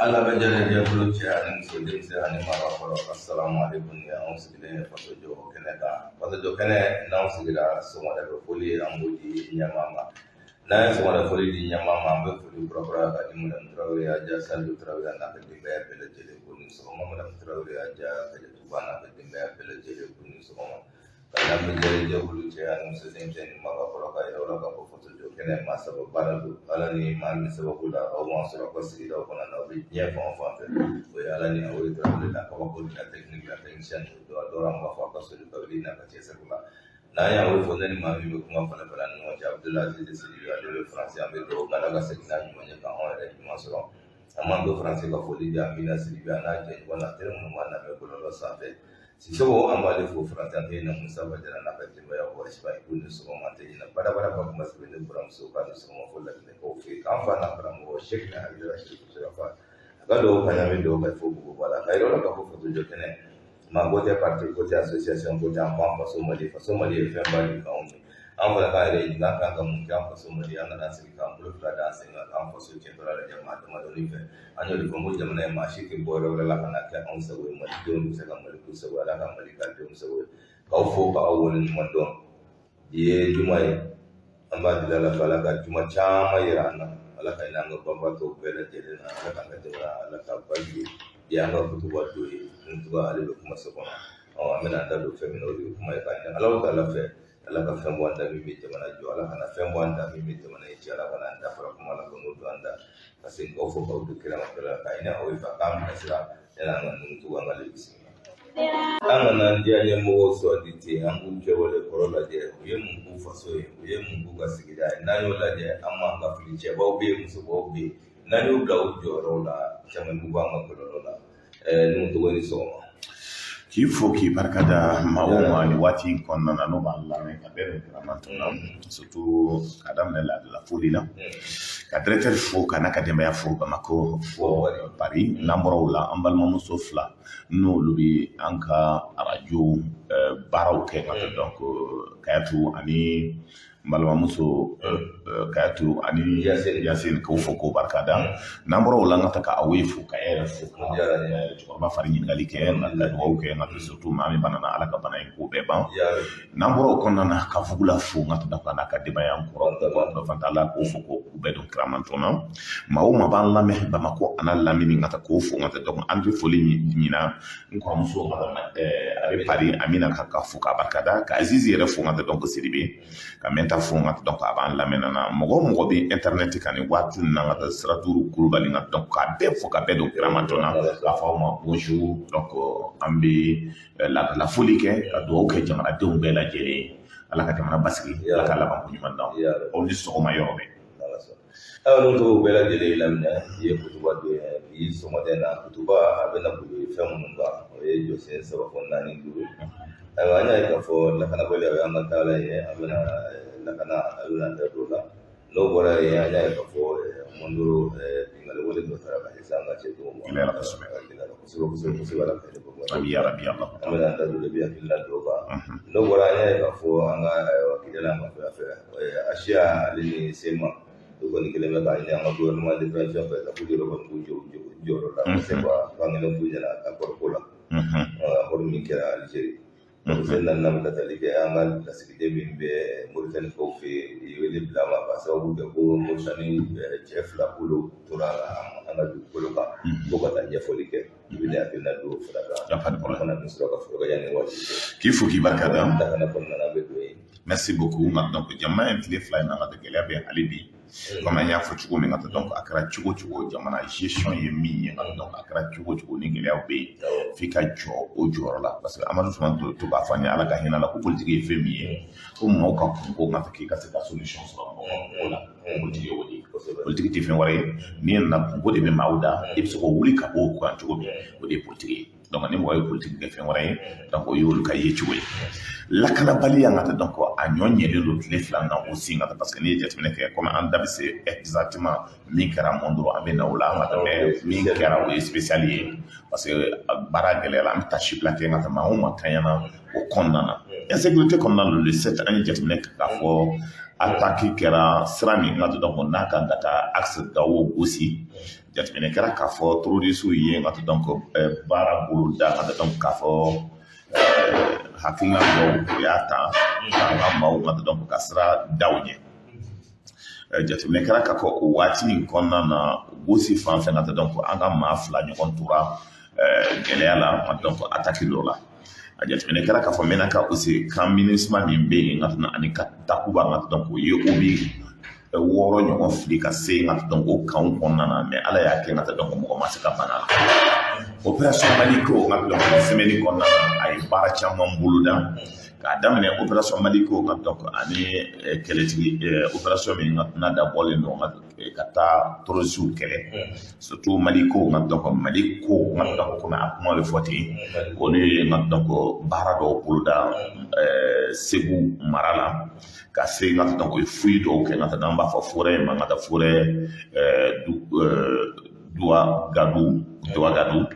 Ala bɛ jɛkulu cɛ ani muso, denmisɛn ani maakɔrɔ, assalamu alaikum. Ni anw sigilen ye Fasojɔ kɛnɛ kan, Fasojɔ kɛnɛ n'anw sigira, sɔgɔmada fɛ foli an b'o di ɲɛmaa ma. N'an ye sɔgɔmada foli di ɲɛmaa ma, an bɛ foli kura ka di Madame Tarawele Aja Saliu Tarawele n'a ka denbaya bɛɛ lajɛlen ko ni sɔgɔma. Madame Tarawele Aja Kajatuba n'a ka denbaya bɛɛ lajɛlen ko ni sɔgɔma. Ka lamɛn jɛkulu cɛ ani muso, denmisɛn ni maakɔrɔ, ka yira u la k'a fɔ Fasojɔ kɛnɛ maa saba baara don. Ala ni maa min sababu la aw b'an sɔrɔ aw ka sigidaw kɔnɔ na, aw bɛ diɲɛ fan o fan fɛ, o ye Ala ni aw ye. Tarawele la kabako de la, technique la, technicien don a dɔw an b'a fɔ a ka soli ka wuli n'a ka cɛsiri la. N'an y'aw fɔ, ne ni maa min bɛ kuma fana fana ni ɲɔgɔn cɛ, Abudulayi Sidibe, ale bɛ Faransi. An bɛ dugawu kɛ Ala ka segin n'a ɲuman ye, k'anw yɛrɛ ɲuman sɔrɔ. An b'an to Faransi ka foli di Amina Sidibe a n'a jɛɲɔgɔn na teri minnu b'an lamɛn bɔlɔlɔ sanfɛ. Sisoko, an b'ale fo Faransi. An tɛ ɲinɛ Musa Bajara n'a ka denbaya kɔ Espagne, ko ni sɔgɔma. An tɛ ɲinɛ badabada ka kuma sɛbɛn ne buramuso k'a ni sɔgɔma fo Laginɛkaw fɛ yen. K'an fa n'a karamɔgɔ Sɛki Hayidara Sirifu Sirafa, a ka dugawu ka ɲa, an bɛ dugawu kɛ fo Buguba la, ka yira u la k'a fɔ Fasojɔ kɛnɛ, maa ko tɛ, parti ko tɛ, association ko tɛ, an b'an faso Mali. Faso Mali ye fɛnba de k'anw ye. An fana k'an yɛrɛ ɲininka, an kan ka mun kɛ an faso Mali? An kana sigi k'an bolo fila d'an sen kan k'an faso cɛntɔla lajɛ maa damadɔni fɛ. An y'o de fɔ n ko jamana ye maa si tɛ bɔ yɔrɔ wɛrɛ la ka na kɛ anw sago ye. Malidenw bɛ se ka Mali k'u sago ye. Ala ka Mali k'a denw sago ye. K'aw fo k'aw waleɲuman dɔn. Bi ye juma ye, an b'a deli Ala fɛ, Ala ka juma caman yira an na. Ala ka hinɛ an ka banbaatɔw bɛɛ lajɛlen na. Ala k'an ka jamana, Ala ka basigi. Bi an ka kutuba don ye kutuba, ale bɛ kuma so kɔnɔ. Ɔ, an bɛna an da don fɛn min na, o de ye kuma ye k'a ɲini Ala ta'ala fɛ, Ala ka fɛn bɔ an da min bɛ jamana jɔ. Ala kana fɛn bɔ an da min bɛ jamana in ci. Ala kana an da fara kuma la ko n'o don an da ka segin k'aw fo k'aw don kira ma kira k'a ɲini aw ye fɛ k'an bilasira yanni an ka nugu an ka bisimila. An kana an diya ɲɛmɔgɔw sugandi ten, an k'u kɛwale kɔrɔ lajɛ, u ye mun k'u faso ye, u ye mun k'u ka sigida ye. N'an y'o lajɛ, an man ka fili. Cɛbaw bɛ yen, musobaw bɛ yen, n'an y'u bila u jɔyɔrɔw la, caman bɛ bɔ an ka kɔlɔlɔ la. Nuhu Togo, ni sɔgɔma. K'i fo k'i barika da. Maa o maa nin waati in kɔnɔna na n'o b'an lamɛn, ka bɛɛ bɛ kiramanto na, surtout ka daminɛ laadala foli la, ka directeur fo, ka n'a ka denbaya fo Bamakɔ fo Paris. N'an bɔra o la, an balimamuso fila n'olu bɛ an ka arajo baaraw kɛ, donc Kayatu ani n balimamuso Kayatu ani Yasine, k'o fo k'o barika da. N'an bɔra o la, an ka ta ka aw ye fo, ka e yɛrɛ fo, ka cɛkɔrɔba fari ɲininkali kɛ, ka dugawu kɛ nka surtout maa min banana, Ala ka bana in k'o bɛɛ ban. N'an bɔra o kɔnɔna na, ka Fugula fo n ka da ka n'a ka denbaya kɔrɔ fantala, k'o fo k'o bɛɛ don kiramanto na. Maa o maa b'an lamɛn Bamakɔ a n'a lamini, ka taa k'o fo n ka taa. Donc an tɛ foli ɲina n kɔrɔmuso a bɛ Paris, Amina, ka fo k'a barika da, ka Azizi yɛrɛ fo n ka taa, donc Sidibe ka mɛnta fo n ka, donc a b'an lamɛn na. Mɔgɔ o mɔgɔ bɛ internet kan nin waati ninnu na, ka taa Siraturu Kulubali ka, donc k'a bɛɛ fo ka bɛɛ don kiramanto na, k'a fɔ aw ma bonjour. Donc an bɛ laadala foli kɛ ka dugawu kɛ jamanadenw bɛɛ lajɛlen ye. Ala ka jamana basigi, Ala ka laban ko ɲuman d'anw aw ni sɔgɔma yɔrɔ bɛɛ. Ayiwa, n'o tɔgɔ bɛɛ lajɛlen laminɛ bi ye kutuba don ye. Bi sɔgɔmada in na, kutuba a bɛna boli fɛn minnu kan, o ye jɔsen saba fɔ naani duuru. Ayiwa, an y'a ye k'a fɔ lakanabaliya o y'an ka taalan ye, an bɛna lakana, a bɛna da don o la. N'o bɔra yen, an y'a ye k'a fɔ Mondoro binkanni wale dɔ taara ka ɲɛsin an ka cɛdenw ma. Gɛlɛyara kosɛbɛ. Gɛlɛyara kosɛbɛ kosɛbɛ kosɛbɛ. Ala ka hinɛ bɔ. Ami ya rabi Allah. An bɛna da don de bi hakilina dɔw kan. N'o bɔra, an y'a ye k'a fɔ an ka Kidala fanfɛla fɛ, Asiya ale ni Sema, o kɔni kɛlen bɛ k'a ɲini an ka gouvernement de transition fɛ ka k'u yɛrɛ kɔni k'u jɔ u jɔyɔrɔ la ka se ka fankelen f'u ɲɛna accord ko la, accord min kɛra Algérie. Sen na n'an bɛ ka tali kɛ an ka lasigiden min bɛ Moritanikaw fɛ yen, u ye wele bila a ma ka sababu kɛ ko Moritani cɛ fila bolo tora an ka dugukolo kan, ko ka taa ɲɛfɔli kɛ. I bɛ ne hakilina don o fana kan. Y a pas de problème. An fana bɛ sɔrɔ ka foro kɛ yanni waati cɛ. K'i fo k'i barika da. Lakana kɔnɔna na, an bɛ don yen. Merci beaucoup. Nka donc jamana in tile 2 in na, ka gɛlɛya bɛ hali bi, comme an y'a fɔ cogo min, ka donc a kɛra cogo cogo, jamana gestion ye min ye, donc a kɛra cogo cogo ni gɛlɛyaw bɛ yen, f'i ka jɔ o jɔyɔrɔ la, parce que Amadu Tumani to k'a fɔ an ye, Ala ka hinɛ la, ko politique ye fɛn min ye, ko maaw ka kunko ka k'i ka se ka solution sɔrɔ mɔgɔ ko la. Politique ye o de ye. Politique tɛ fɛn wɛrɛ ye, n'i nana kunko de bɛ maaw da, i bɛ se k'o wuli ka bɔ o kan cogo min, o de ye politique ye. Donc ni mɔgɔ ye politique kɛ fɛn wɛrɛ ye, donc o y'olu ka ye cogo ye. Lakanabaliya ka taa, donc a ɲɔ ɲɛlen don tile 2 na o sen ka taa, parce que n'i ye jateminɛ kɛ, comme an da bɛ se exactement min kɛra Mondoro, an bɛ na o la an ka taa, mais min kɛra, o ye spécial ye, parce que baara gɛlɛyara. An bɛ taasi bila kɛ ka taa maa o maa tanyana o kɔnɔna na, insécurité kɔnɔna na. Le 7, an ye jateminɛ kɛ k'a fɔ attaque kɛra sira min ka, donc n'a kan ka taa axe Gawo gosi. Jateminɛ kɛra k'a fɔ terrorisiw ye ka donc baara boloda ka donc k'a fɔ hakilina dɔw u y'a ta k'an ka maaw ka donc ka sira da u ɲɛ. Jateminɛ kɛra k'a fɔ o waati in kɔnɔna na, Gosi fan fɛ, ka donc an ka maa 2 ɲɔgɔn tora gɛlɛya la ka donc attaque dɔ la. A jateminɛ kɛra k'a fɔ Menaka aussi, camp MINUSMA min bɛ yen ka ani ka Takuba, ka donc o ye obus 6 ɲɔgɔn fili ka se ka donc o campw kɔnɔna na, mais Ala y'a kɛ ka donc mɔgɔ ma se ka bana la. Opération Maliko, ka donc semaine kɔnɔna na, a ye baara caman boloda k'a daminɛ opération Maliko, ka donc ani kɛlɛtigi opération min n'a dabɔlen don ka taa terrorisiw kɛlɛ, surtout Maliko, ka donc Mali ko, ka donc komi a kuma bɛ fɔ ten, olu ye ka donc baara dɔw boloda Segu mara la ka se ka donc o ye fouille dɔw kɛ ka taa, n'an b'a fɔ forêt in ma, ka taa forêt Duwa Gadu, Duwa Gadu.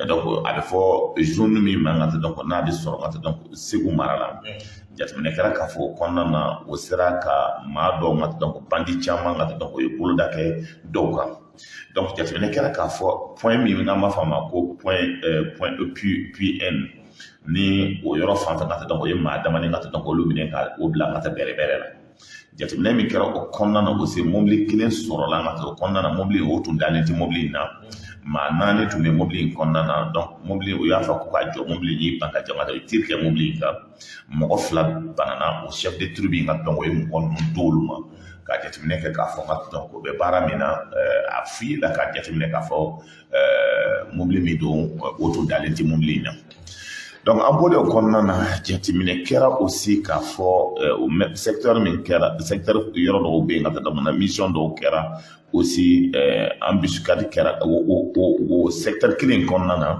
Donc a bɛ fɔ zone min ma, ka donc n'a bɛ sɔrɔ ka donc Segu mara la. Jateminɛ kɛra k'a fɔ o kɔnɔna na, o sera ka maa dɔw, ka donc bandit caman, ka donc o ye boloda kɛ dɔw kan. Donc jateminɛ kɛra k'a fɔ point min n'an b'a fɔ a ma ko point E P N, ni o yɔrɔ fan fɛ, ka donc o ye maa damani, ka donc olu minɛ ka o bila ka taa bɛrɛ bɛrɛ la. Jateminɛ min kɛra o kɔnɔna na, o se mobili kelen sɔrɔla ka o kɔnɔna na, mobili o tun dalen tɛ mobili in na, maa 4 tun bɛ mobili in kɔnɔna na. Donc mobili, o y'a fɔ ko ka jɔ, mobili y'i ban ka jɔ, ka taa tir kɛ mobili in kan, mɔgɔ 2 banana. O chef de troupe in, ka donc o ye mɔgɔ ninnu d'olu ma ka jateminɛ kɛ k'a fɔ ka donc o bɛ baara min na, a f'i la ka jateminɛ k'a fɔ mobili min don, o tun dalen tɛ mobili in na. Donc an bɔlen o kɔnɔna na, jateminɛ kɛra aussi k'a fɔ o secteur min kɛra, secteur yɔrɔ dɔw bɛ yen ka taa damana, mission dɔw kɛra aussi, embuscade kɛra o secteur kelen in kɔnɔna na.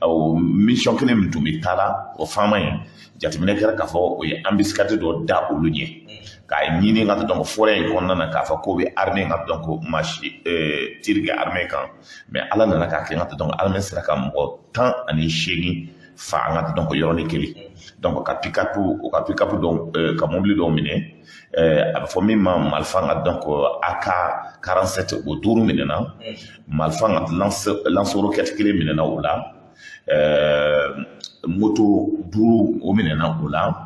O mission kelen min tun bɛ taa la, o faama in, jateminɛ kɛra k'a fɔ o ye embuscade dɔ da olu ɲɛ k'a ɲini ka taa donc forêt in kɔnɔna na, k'a fɔ k'o bɛ armée ka donc masi tir kɛ armée kan, mais Ala nana k'a kɛ ka taa donc armée sera ka mɔgɔ 18 fa an ka donc yɔrɔnin kelen. Donc ka pick-up, o ka pick-up dɔw, ka mobili dɔw minɛ, a bɛ fɔ min ma marifa, ka donc AK 47, o 5 minɛna, marifa ka lance roquette kelen minɛna o la, moto 5 o minɛna o la,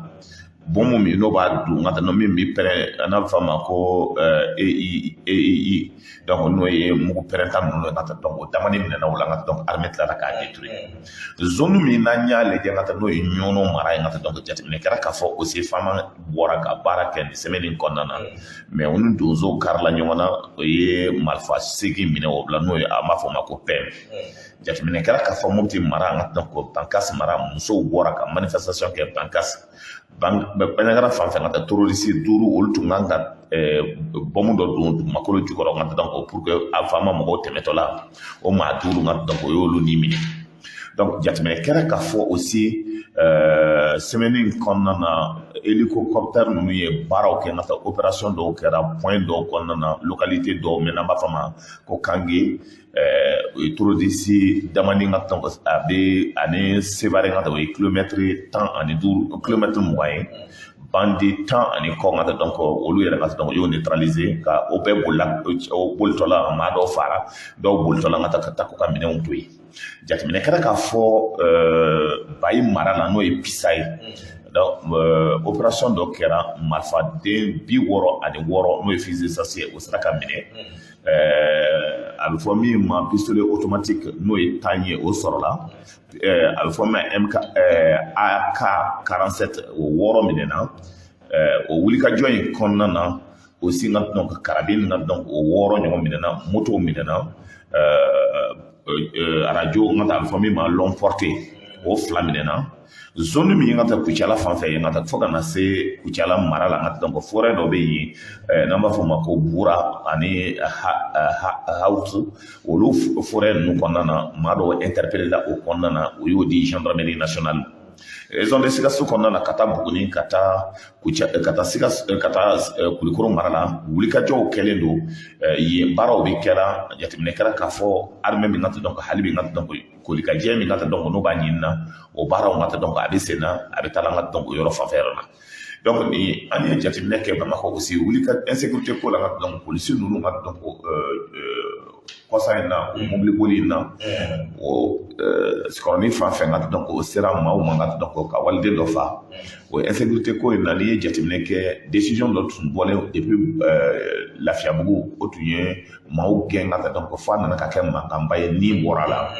bɔnmu min n'o b'a don ka taa min bɛ pɛrɛn, n'a bɛ fɔ a ma ko EI EI, donc n'o ye mugu pɛrɛnta ninnu ye ka taa, donc o damani minɛna o la, ka donc armée tilala k'a détruire. Zone min n'an y'a lajɛ ka taa, n'o ye Ɲɔnɔ mara ye, ka taa donc jateminɛ kɛra k'a fɔ aussi FAMa bɔra ka baara kɛ nin semaine in kɔnɔna na, mais o ni donsow karila ɲɔgɔn na, o ye marifa 8 minɛ o la, n'o ye an b'a fɔ o ma ko PEM. Jateminɛ kɛra k'a fɔ Mopti mara, an ka donc Bankas mara, musow bɔra ka manifestation kɛ Bankas. Bandiagara fan fɛ, ka taa terroriste 5, olu tun kan ka bɔmu dɔ don dugumakolo jukɔrɔ, ka donc pour que a faama mɔgɔw tɛmɛtɔ la, o maa 5, ka donc o y'olu ni minɛ. Donc jateminɛ kɛra k'a fɔ aussi semaine in kɔnɔna na, hélicoptère ninnu ye baaraw kɛ, ka taa opération dɔw kɛra point dɔw kɔnɔna na, localité dɔw mɛ n'an b'a fɔ a ma ko Kange, o ye terroriste damani, ka donc a bɛ ani Sevare, ka o ye kilomɛtiri 15, kilomɛtiri 20 ye, bandit 10 ani kɔ, ka donc olu yɛrɛ, ka donc o y'o neutraliser ka o bɛɛ bolila. O bolitɔla, maa dɔw fara, dɔw bolitɔla ka taa ka taa k'u ka minɛnw to yen. Jateminɛ kɛra k'a fɔ Bayi mara la, n'o ye Pisa ye, donc opération dɔ kɛra, marifaden 66, n'o ye fusil chasse ye, o sera ka minɛ. A bɛ fɔ min ma pistolet automatique, n'o ye 10 ye, o sɔrɔla. A bɛ fɔ min ma MK AK 47, o 6 minɛna. O wulikajɔ in kɔnɔna na aussi, ka donc carabine, ka donc o 6 ɲɔgɔn minɛna, motow minɛna, arajo, n ka taa a bɛ fɔ min ma longue portée, o 2 minɛna. Zone min ka taa Kucala fan fɛ yen, ka taa fo ka na se Kucala mara la, ka donc forêt dɔ bɛ yen n'an b'a fɔ o ma ko Bura ani Hawutu, olu forêt ninnu kɔnɔna na, maa dɔw interpellé la o kɔnɔna na, o y'o di gendarmerie nationale. Région de Sikaso kɔnɔna na, ka taa Buguni, ka taa Kuca, ka taa Sikaso, ka taa Kulikoro mara la, wulikajɔw kɛlen don yen, baaraw bɛ kɛra. Jateminɛ kɛra k'a fɔ armée min ka taa donc hali bi, ka donc kolikajɛ min ka taa donc n'o b'a ɲini na, o baaraw ka taa donc a bɛ sen na, a bɛ taa an ka donc o yɔrɔ fanfɛ yɔrɔ la. Donc ni an ye jateminɛ kɛ Bamakɔ aussi, wuli ka insécurité ko la, ka donc polisi ninnu ka donc Kɔsa in na, o mobili boli in na, o Sikɔrɔni fan fɛ, ka donc o sera maaw ma, ka donc ka waliden dɔ fa. O insécurité ko in na, n'i ye jateminɛ kɛ, décision dɔ tun bɔlen depuis Lafiyabugu, o tun ye maaw gɛn ka taa. Donc f'a nana ka kɛ mankanba ye, ni bɔra la,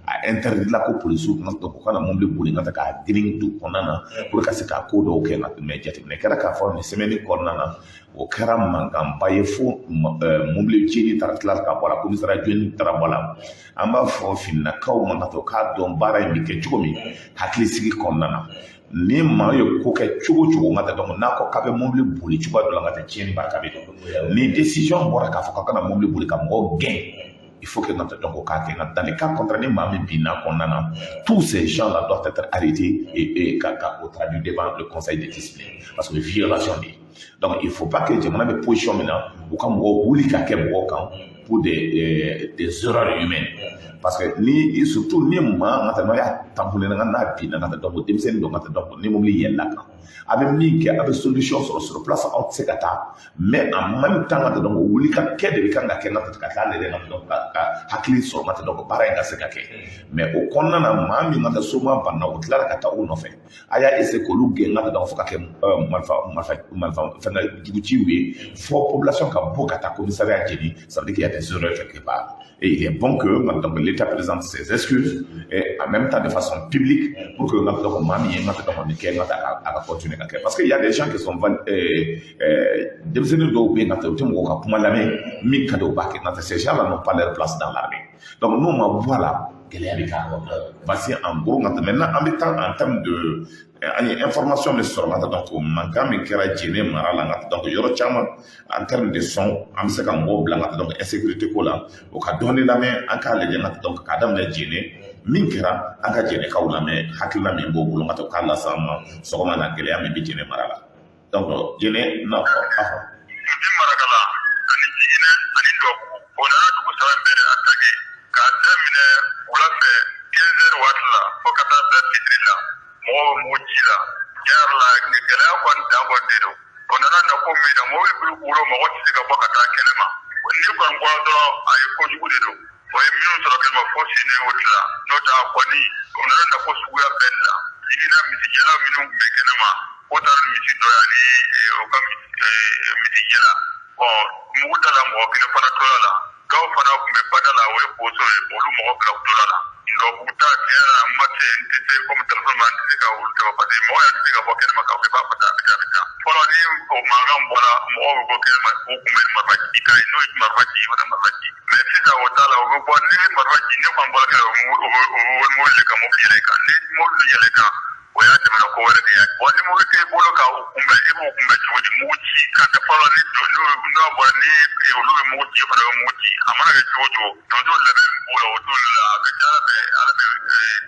a interdit la ko polisiw ka donc u kana mobili boli ka taa k'a girin dugu kɔnɔna na pour ka se ka ko dɔw kɛ. Mais jateminɛ kɛra k'a fɔ nin semaine kɔnɔna na, o kɛra mankanba ye fo mobili jeni taara tila ka bɔ a la, commissariat jeni taara bɔ a la. An b'a fɔ fininakaw ma ka to k'a dɔn baara in bɛ kɛ cogo min hakilisigi kɔnɔna na. Ni maa ye ko kɛ cogo o cogo, ka taa, donc n'a ko k'a bɛ mobili boli cogoya dɔ la, ka taa tiɲɛni barika bɛ dɔn. Ni décision bɔra k'a fɔ k'a kana mobili boli ka mɔgɔw gɛn, il faut que ka donc k'a kɛ. Nka dans le cas contraire, ni maa min binna kɔnɔna na, tous ces gens là doivent être arrêtés et ka o traduire devant le conseil de discipline, parce que violation de ye. Donc il faut pas que jamana bɛ position min na, u ka mɔgɔw wuli ka kɛ mɔgɔw kan pour des erreurs humaines, parce que ni surtout ni maa ka taa n'aw y'a tamponné n'a binna, ka taa, donc denmisɛnnin dɔ ka taa, donc ni mobili yɛlɛla kan, a bɛ min kɛ, a bɛ solution sɔrɔ sur place, aw tɛ se ka taa. Mais en même temps, ka taa, donc wuli ka kɛ de bɛ kan ka kɛ ka taa lajɛ, ka donc ka hakili sɔrɔ, ka taa, donc baara in ka se ka kɛ. Mais o kɔnɔna na, maa min ka taa soma banna, o tilala ka taa o nɔfɛ, a y'a essayer k'olu gɛn, ka taa, donc fo ka kɛ marifa marifa marifa fɛngɛ juguciw ye, fo population ka bɔ ka taa commissariat jeni. Ça veut dire qu'il y a des erreurs quelque part et il est bon que donc l'État présente ses excuses et en même temps de façon publique pour que donc maa min ye ka donc nin kɛ, ka a ka continuer ka kɛ, parce que il y a des gens qui sont denmisɛnnin dɔw bɛ yen, ka taa, u tɛ mɔgɔw ka kuma lamɛn, min ka di u b'a kɛ. Nka ces gens là n'ont pas leur place dans l'armée. Donc n'u ma bɔ a la, gɛlɛya bɛ k'a kɔnɔ. Voici en gros. Nka maintenant, an bɛ taa en termes de an ye information min sɔrɔ, ka donc mankan min kɛra Jene mara la, ka donc yɔrɔ caman, en termes de son, an bɛ se ka mɔgɔw bila, ka donc insécurité ko la, o ka dɔɔni lamɛn. An k'a lajɛ, ka donc k'a daminɛ Jene min kɛra, an ka Jɛnɛkaw lamɛn, hakilina min b'o bolo, ka to k'a lase an ma sɔgɔma na, gɛlɛya min bɛ Jɛnɛ mara la. Donc Jɛnɛ na ɔhɔ. Kunti Marakala ani Jiginɛ ani Dɔbugu, o nana dugu saba in bɛɛ de attaqué k'a daminɛ wula fɛ 15 heures waati la fo ka taa bila fitiri la. Mɔgɔw bɛ mugu ci la. Tiɲɛ yɛrɛ la, gɛlɛya kɔni dan kɔni de don. O nana na ko min na, mobili b'u bolo, mɔgɔ tɛ se ka bɔ ka taa kɛnɛ ma. N'i kɔni bɔra dɔrɔn, a ye kojugu de don. O ye minnu sɔrɔ kɛnɛ ma, fo sen o tila n'o tɛ, a kɔni o nana na ko suguya bɛɛ de la. Jiginna, misigɛnna minnu tun bɛ kɛnɛ ma, o taara ni misi dɔ ye ani o ka misigɛnna. Bɔn, mugu da la, mɔgɔ kelen fana tora la. Dɔw fana tun bɛ bada la, o ye boso ye, olu mɔgɔ fila tora la. Dɔbugu ta, tiɲɛ yɛrɛ la, n ma se, n tɛ se komi telefɔni ma, n tɛ se ka olu ta, parce que mɔgɔ yɛrɛ tɛ se ka bɔ kɛnɛ ma k'a fɔ i b'a fɔ tan, a bɛ tan, a bɛ tan. Fɔlɔ, ni o mankan bɔra, mɔgɔw bɛ bɔ kɛnɛ ma k'u kunbɛn ni marifa ci kan ye. N'o ye marifa ci, i fana marifa ci. Mais sisan o t'a la, u bɛ bɔ ni marifa ci. Ne kɔni bɔra kɛnɛ, u bɛ mobili de ka mobili yɛlɛ kan. Ni mobili yɛlɛ kan, o y'a tɛmɛna ko wɛrɛ de ye. Wa ni mobili t'e bolo ka u kunbɛn, e b'u kunbɛn cogo di? Mugu ci ka tɛ fɔlɔ ni n'o bɔra, ni olu bɛ mugu ci, e fana bɛ mugu ci. A mana kɛ cogo o cogo, donso labɛn min b'o la, o t'olu la. A ka ca Ala fɛ, Ala bɛ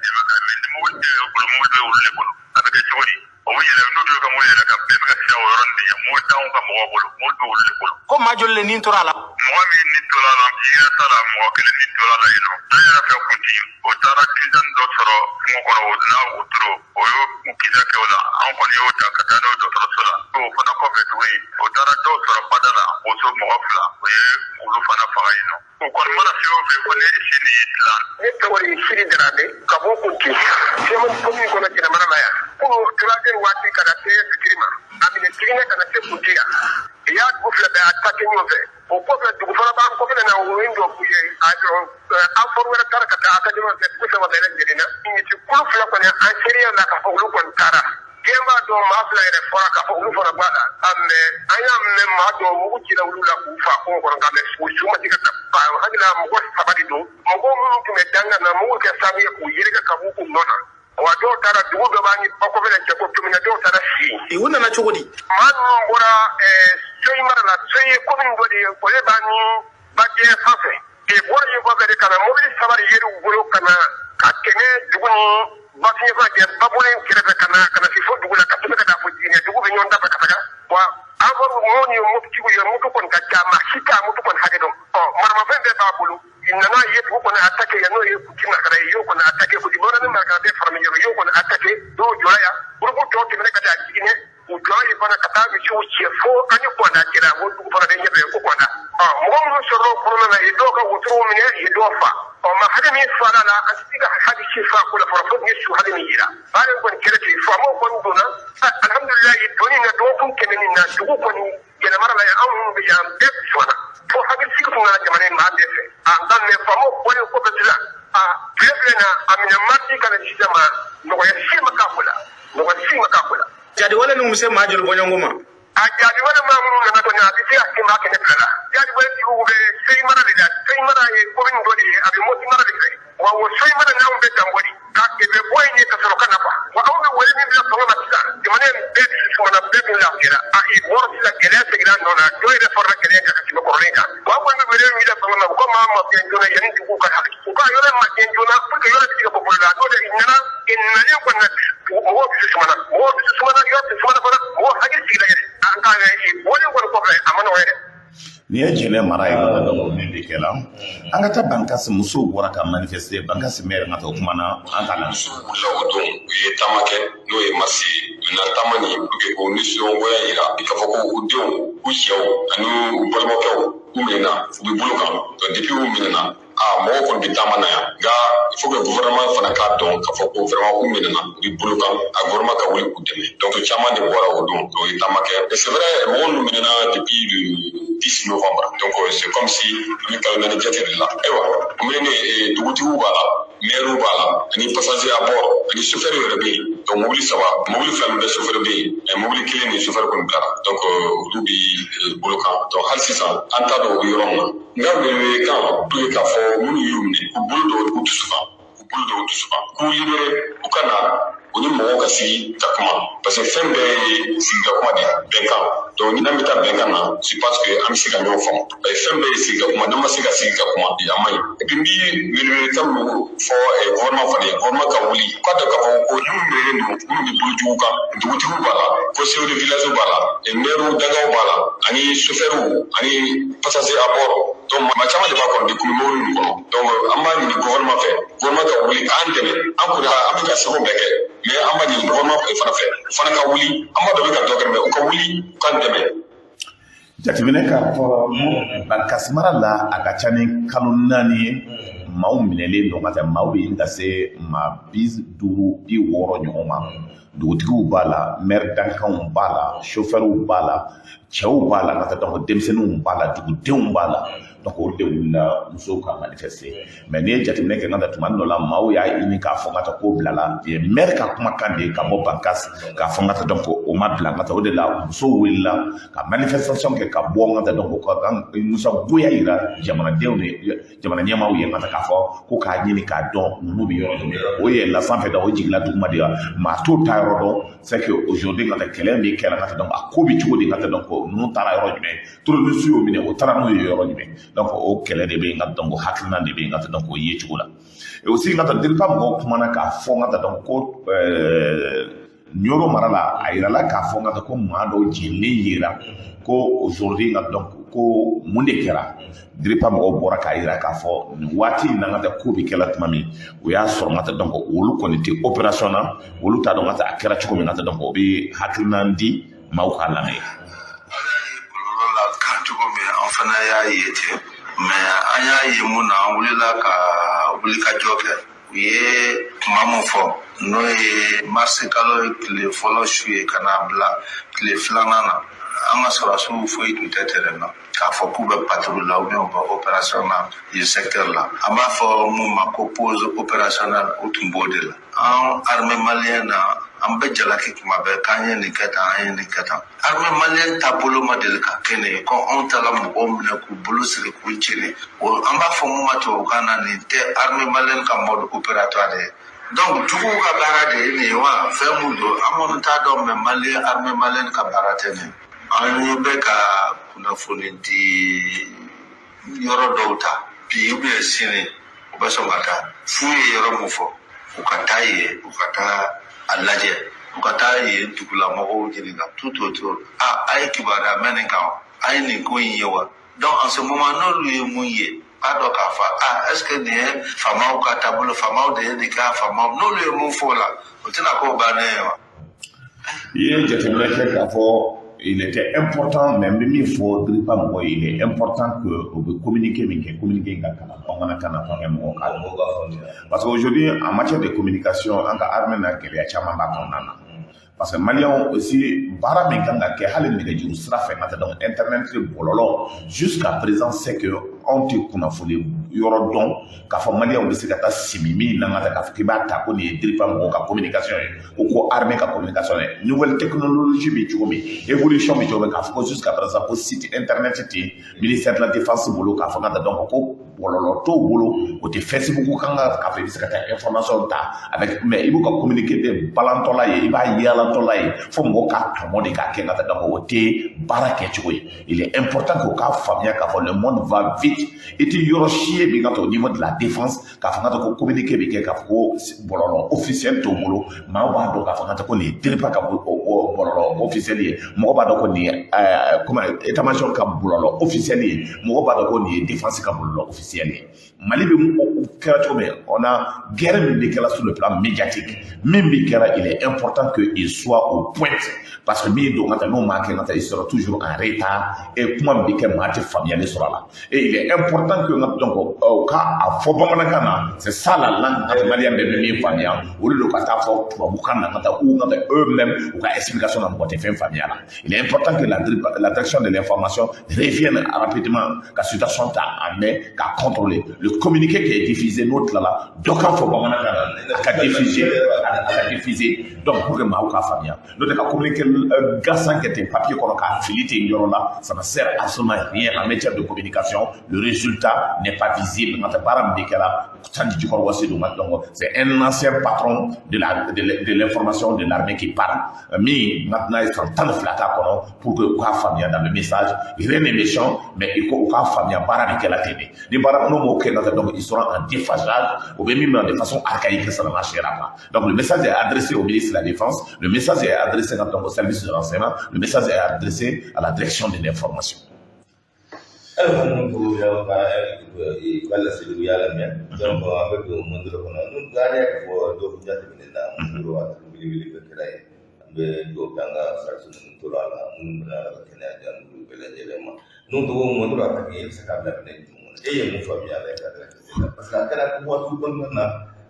dɛmɛ ka mɛ ni mobili t'e bolo, mobili bɛ olu de bolo, a bɛ kɛ cogo di? O bɛ yɛlɛ n'u ka mobili yɛlɛ kan, bɛɛ bɛ ka siran o yɔrɔnin de ɲɛ. Mobili t'anw ka mɔgɔw bolo, mobili bɛ olu de bolo. Ko maa joli le nin tora a la? Mɔgɔ min ni tora la, Jiginɛ ta la, mɔgɔ kelen ni tora la yen nɔ. Dɔ yɛrɛ fɛ Kunti, o taara kisɛ dɔ sɔrɔ kungo kɔnɔ, o n'a wotoro, o y'o kisɛ kɛ o la. An kɔni y'o ta ka taa n'o dɔgɔtɔrɔso la. O fana kɔfɛ tuguni, o taara dɔw sɔrɔ bada la, boso mɔgɔ fila, o ye olu fana faga yen nɔ. O kɔni mana fɛn o fɛn, ko ne si nin y'i dilan. Ne tɔgɔ ye Siri Darabe ka bɔ Kunti, Sɛmɛni commune kɔnɔ, Jɛnɛmara la yan. Ko 3 heures waati ka na se fitiri ma, a minɛ Jiginɛ ka na se Kunti yan, i y'a dugu fila bɛɛ attaqué ɲɔgɔn fɛ. O kɔfɛ, dugu fana b'an kɔfɛ na, o ye dɔ ye an fɔra wɛrɛ taara ka taa attaqué ɲɔgɔn fɛ. Dugu saba bɛɛ lajɛlen na, misi kulu fila kɔni, an seereya la k'a fɔ olu kɔni taara. Diɲɛ b'a dɔn, maa fila yɛrɛ fɔra k'a fɔ olu fana b'a la. Mɛ an y'a mɛn, maa dɔw mugu cira olu la k'u fa kungo kɔnɔ, nka mɛ u su ma se ka taa. Hakili la, mɔgɔ saba de don, mɔgɔ minnu tun bɛ dangan na, mugu kɛ sababu ye k'u yɛrɛkɛ ka b'u nɔ na. Wa dɔw taara dugu dɔ b'an ni bakɔfɛ cɛ ko tumina, dɔw taara si. U nana cogo di? Maa ninnu bɔra Soyi mara la. Soyi ye commune dɔ de ye, o ye b'an ni Bajɛ fan fɛ. E bɔra yen kɔfɛ de ka na, mobili saba de yer'u bolo ka na ka tɛmɛ dugu ni Bafiɲɛfa cɛ, Babolen kɛrɛfɛ, ka na se fo dugu la, ka tɛmɛ ka taa fo Jiginɛ. Dugu bɛ ɲɔgɔn dafa ka taga. Wa an fɔ mɔgɔw ye mototigiw ye, moto kɔni ka ca, maa si t'a moto kɔni hakɛ dɔn. Ɔ maramafɛn bɛɛ b'a bolo. I nana ye dugu kɔni attaqué yan, n'o ye Kuti Marakala ye, y'o kɔni attaqué. Kuti bamanan Marakala bɛɛ fara ɲɔgɔn, y'o kɔni attaqué. Dɔw jɔra yan, groupe tɔw tɛmɛna ka taa Jiginɛ, u jɔra yen fana ka taa misiw cɛ fo an ni Kɔnda cɛla, o dugu fana bɛ ɲɛfɛ ko Kɔnda. Ɔ mɔgɔ minnu sɔrɔla o kɔnɔna na, ye dɔw ka wotorow minɛ, ye dɔw fa. Ɔ, ma hakɛ min fara la, an tɛ se ka hakɛ si fa ko la fɔlɔ fo ni su hakɛ min yira. Baara in kɔni kɛra ten, faamaw kɔni donna, alhamdulilayi. Donni na dɔgɔkun tɛmɛnen na, dugu kɔni yɛlɛmara la yan, anw minnu bɛ yan bɛɛ sɔnna fo hakilisigi tun nana jamana in maa bɛɛ fɛ. A nka mɛ faamaw bɔlen kɔfɛ sisan, a tile filɛ na, a minɛ mardi ka na sisan ma, nɔgɔya si ma k'a ko la, nɔgɔya si ma k'a ko la. Jadiwale ninnu bɛ se maa joli bɔɲɔgɔnko ma? A jadiwale maa minnu nana kɔni, a bɛ se ka se maa 200 la. Jadiwale tigiw bɛ Seyi mara de la. Seyi mara ye commune dɔ de ye, a bɛ Moti mara de fɛ. Wa o Seyi mara n'anw bɛ Danbɔli ka bɛ bɔ yen ye ka sɔrɔ ka na kuwa. Wa anw bɛ wele min bila fanga ma sisan, jamana in bɛɛ dusu sumana, bɛɛ tun lafiyara. A i bɔra sisan, gɛlɛya seginna a nɔ na, dɔ yɛrɛ farala gɛlɛya kan ka tɛmɛ kɔrɔlen kan. Wa an kɔni bɛ wele min bila fanga ma, u ka maa ma gɛn joona yanni duguw ka hali u ka yɔrɔ ma gɛn joona pour que yɔrɔ bɛ se ka bɔ bolo la. N'o tɛ, nana nalen kɔni na, mɔgɔw dusu sumana, mɔgɔw dusu sumana, yɔrɔ dusu sumana fana, mɔgɔw hakili sigira yɛrɛ. An ka bɔlen kɔni kɔfɛ, a ma nɔgɔ yɛrɛ. Nin ye Jɛnɛ mara ye ka dɔn min bɛ kɛ la. An ka taa Bankasi, musow bɔra ka manifester. Bankasi maire ka taa o kuma na, an k'a lamɛn. Musow wulila o don, u ye taama kɛ, n'o ye marche ye. Maintenant, taama nin, pour que k'o nisɔngoya yira k'a fɔ ko u denw, u cɛw ani u balimakɛw, u minɛna, u bɛ bolo kan. Donc depuis u minɛna, a mɔgɔw kɔni bɛ taama na yan, nka il faut que gouvernement fana k'a dɔn k'a fɔ ko vraiment u minɛna, u bɛ bolo kan, a gouvernement ka wuli k'u dɛmɛ. Donc caman de bɔra o don, donc u ye taama kɛ. Et c'est vrai, mɔgɔw ninnu minɛna depuis le 10 novembre, donc c'est comme si an bɛ kalo 4 jate de la. Ayiwa, o minɛnen, dugutigiw b'a la, maire b'a la, ani passager à bord, ani chauffeur yɛrɛ bɛ yen. Donc mobili saba, mobili fila min bɛ, chauffeur bɛ yen, mais mobili kelen ni chauffeur kɔni bilara. Donc olu bi bolo kan. Donc hali sisan an t'a dɔn u bɛ yɔrɔ min na. N ka welewelekan pour que k'a fɔ minnu y'u minɛ, k'u bolo don u dusu kan, k'u bolo don u dusu kan, k'u libéré, u ka na u ni mɔgɔw ka sigi ka kuma, parce que fɛn bɛɛ ye sigi ka kuma de ye, bɛnkan. Donc ni n'an bɛ taa bɛnkan na, je pense que an bɛ se ka ɲɔgɔn faamu, parce que fɛn bɛɛ ye sigi ka kuma. N'an ma se ka sigi ka kuma, a man ɲi. Et puis n bi welewelekan min fɔ gouvernement fana ye, gouvernement ka wuli k'a dɔn k'a fɔ ko minnu minɛlen don, minnu bɛ bolo jugu kan, dugutigiw b'a la, conseiller de village b'a la, maire dangaw b'a la, ani chauffeur, ani passager à bord. Donc maa caman de b'a kɔnɔ de kun bɛ mobili ninnu kɔnɔ. Donc an b'a ɲini gouvernement fɛ, gouvernement ka wuli k'an dɛmɛ. An kɔni, an bɛ ka seko bɛɛ kɛ, mais an b'a ɲini gouvernement fana fɛ, o fana ka wuli. An b'a dɔn bɛ ka dɔ kɛ, mais u ka wuli u k'an dɛmɛ. Jateminɛ k'a fɔ Bankasi mara la, a ka ca ni kalo 4 ye, maaw minɛlen don ka taa. Maaw bɛ ɲini ka se maa 50, 60 ɲɔgɔn ma. Dugutigiw b'a la, maire dankanw b'a la, chauffeurw b'a la, cɛw b'a la ka taa, donc denmisɛnninw b'a la, dugudenw b'a la. Donc olu de wulila musow ka manifester. Mais n'i ye jateminɛ kɛ, n ka taa tuma dɔ la, maaw y'a ɲini k'a fɔ n ka taa ko bilala yen. Maire ka kumakan de ye ka bɔ Bankasi k'a fɔ n ka taa, donc o ma bila. N ka taa o de la, musow wulila ka manifestation kɛ ka bɔ n ka taa, donc ka musagoya yira jamanadenw ni jamana ɲɛmaaw ye, n ka taa k'a fɔ ko k'a ɲini k'a dɔn ninnu bɛ yɔrɔ jumɛn. O yɛlɛla sanfɛ da, o jiginna duguma de wa, maa t'o ta yɔrɔ dɔn. C'est que aujourd'hui, n ka taa kɛlɛ min kɛra, n ka taa, donc a ko bɛ cogo di, n ka taa, donc ninnu taara yɔrɔ jumɛn? Terroriste y'o minɛ, o taara n'o ye yɔrɔ jumɛn? Donc o kɛlɛ de bɛ yen, n ka donc hakilina de bɛ yen, n ka taa, donc o ye cogo la. Et aussi, n ka taa DIRPA mɔgɔw kumana k'a fɔ, n ka taa, donc ko Ɲɔrɔ mara la, a yirala k'a fɔ, n ka taa, ko maa dɔw jenilen yera ko aujourd'hui, n ka donc ko mun de kɛra? DIRPA mɔgɔw bɔra k'a yira k'a fɔ nin waati in na, n ka taa, ko bɛ kɛla tuma min, o y'a sɔrɔ, n ka taa, donc olu kɔni tɛ opération na, olu t'a dɔn, n ka taa, a kɛra cogo min. N ka taa, donc o bɛ hakilina di maaw k'a lamɛn. Bɔlɔlɔ la kan cogo min, an fana y'a ye ten, mais an y'a ye mun na, an wulila ka wulikajɔ kɛ. U ye kuma mun fɔ, n'o ye marisi kalo tile fɔlɔ su ye ka n'a bila tile filanan na, an ka sɔrɔdasiw foyi tun tɛ terrain na k'a fɔ k'u bɛ patrouille la ou bien u bɛ opération na yen secteur la. An b'a fɔ mun ma ko pause opérationnelle, u tun b'o de la. An armée malienne na, an bɛ jalaki kuma bɛɛ k'an ye nin kɛ tan, an ye nin kɛ tan. Armée malienne taabolo ma deli ka kɛ nin ye ko anw taara mɔgɔw minɛ k'u bolo siri k'u jeni. O an b'a fɔ mun ma tubabukan na, nin tɛ armée malienne ka mode opératoire ye. Donc juguw ka baara de ye nin ye wa, fɛn mun don, an kɔni t'a dɔn, mais malien armée malienne ka baara tɛ nin. An ɲɛ bɛ ka kunnafoni di yɔrɔ dɔw ta bi ou bien sini, u bɛ sɔn ka taa f'u ye yɔrɔ mun fɔ, u ka taa yen, u ka taa a lajɛ, u ka taa yen dugulamɔgɔw ɲininka tout autour: a a ye kibaruya mɛn nin kan, a ye nin ko in ye wa? Donc en ce moment, n'olu ye mun ye, k'a dɔn k'a fɔ a est ce que nin ye faamaw ka taabolo, faamaw de ye nin kɛ, faamaw n'olu ye mun fɔ o la, o tɛna k'o bannen ye wa? I ye jateminɛ kɛ k'a fɔ Il était important, mais n bɛ min fɔ DIRPA mɔgɔ ye, il est important que u bɛ communiquer min kɛ, communiquer in ka kalan bamanankan na pour que mɔgɔw k'a dɔn. Mɔgɔw k'a faamuya. Parce qu'aujourd'hui, en matière de communication, an ka armée na, gɛlɛya caman b'a kɔnɔna na. Parce que Maliyɛnw aussi, baara min kan ka kɛ hali nɛgɛjuru sira fɛ ka taa, donc internet, bɔlɔlɔ, jusqu'à présent, c'est que anw tɛ kunnafoni yɔrɔ dɔn k'a fɔ Maliyɛnw bɛ se ka taa simi min na ka taa k'a fɔ k'i b'a ta ko nin ye DIRPA mɔgɔw ka communication ye, ko armée ka communication ye. Nouvelle technologie bɛ cogo min, évolution bɛ cogo min, k'a fɔ ko jusqu'à présent ko site internet tɛ ministère de la Défense bolo, k'a fɔ ka taa, donc ko bɔlɔlɔ t'o bolo, o tɛ Facebook kan ka k'a fɔ i bɛ se ka taa information ta avec. Mais i b'u ka communiqué de balantɔla ye, i b'a yaalantɔla ye fo mɔgɔw k'a tɔmɔ de k'a kɛ ka taa. Donc o tɛ baara kɛcogo ye. Il est important k'o k'a faamuya k'a fɔ le monde va vite. I tɛ yɔrɔ si ye bi ka au niveau de la Défense k'a fɔ ka taa ko communiqué bɛ kɛ k'a fɔ ko bɔlɔlɔ officiel t'o bolo. Maaw b'a dɔn k'a fɔ ka taa ko nin ye DIRPA ka bɔlɔlɔ officiel ye, mɔgɔ b'a dɔn ko nin ye comment, état major ka bɔlɔlɔ officiel ye, mɔgɔ b'a dɔn ko nin ye Défense ka bɔlɔlɔ officiel ye. Mali bɛ kɛra cogo min, on a guerre min bɛ kɛra sur le plan médiatique min bɛ kɛra, il est important que il soit au point, parce que min don ka taa n'o maa kɛ ka taa, il sera toujours en retard et kuma min bɛ kɛ, maa tɛ faamuyali sɔrɔ a la. Et il est important que donc o ka a fɔ bamanankan na, c'est ça la langue ka Maliyɛn bɛɛ bɛ min faamuya. Olu don ka taa fɔ tubabukan na ka taa ou ka taa eux-mêmes u ka explication na, mɔgɔ tɛ fɛn faamuya la. Il est important que la direction de l'information revienne rapidement ka situation ta en main, ka contrôler le communiqué qui est diffusé. N'o tilala, dɔ k'a fɔ bamanankan na, a ka diffuser, a ka diffuser, donc pour que maaw k'a faamuya. N'o tɛ, ka communiqué gansan kɛ ten papier kɔnɔ k'a fili ten yɔrɔ la, ça ne sert absolument à rien en matière de communication. Le résultat n'est pas visible. Nka tɛ baara min bɛ kɛra sanji jukɔrɔ wasi don. Donc c'est un ancien patron de l'information de l'armée qui parle, min maintenant ye san 12 k'a kɔnɔ, pour que u k'a faamuya. Dans le message, rien n'est méchant, mais il faut u k'a faamuya, baara de kɛla ten de. Ni baara n'o m'o kɛ, donc ils seront en déphasage, ou bien même de façon archaïque, ça ne marchera pas. Donc le message est adressé au ministre de la Défense, le message est adressé donc au service de renseignement, le message est adressé à la direction de l'information. Ayiwa, ninnu ko y'aw ka i ka laseliw y'a lamɛn. Donc an bɛ don Mondoro kɔnɔ. N'u an y'a fɔ dɔgɔkun jateminɛ na, Mondoro a belebele bɛɛ kɛra ye. An bɛ dugawu kɛ an ka sarasi minnu tora a la, minnu bɛna Ala ka kɛnɛya di an bolo bɛɛ lajɛlen ma. N'o tɔgɔ Mondoro, a ka kɛ e bɛ se k'a bila minɛ jumɛn kɔnɔ? E ye mun faamuya a la i ka la? Parce que a kɛra waati kɔnɔna na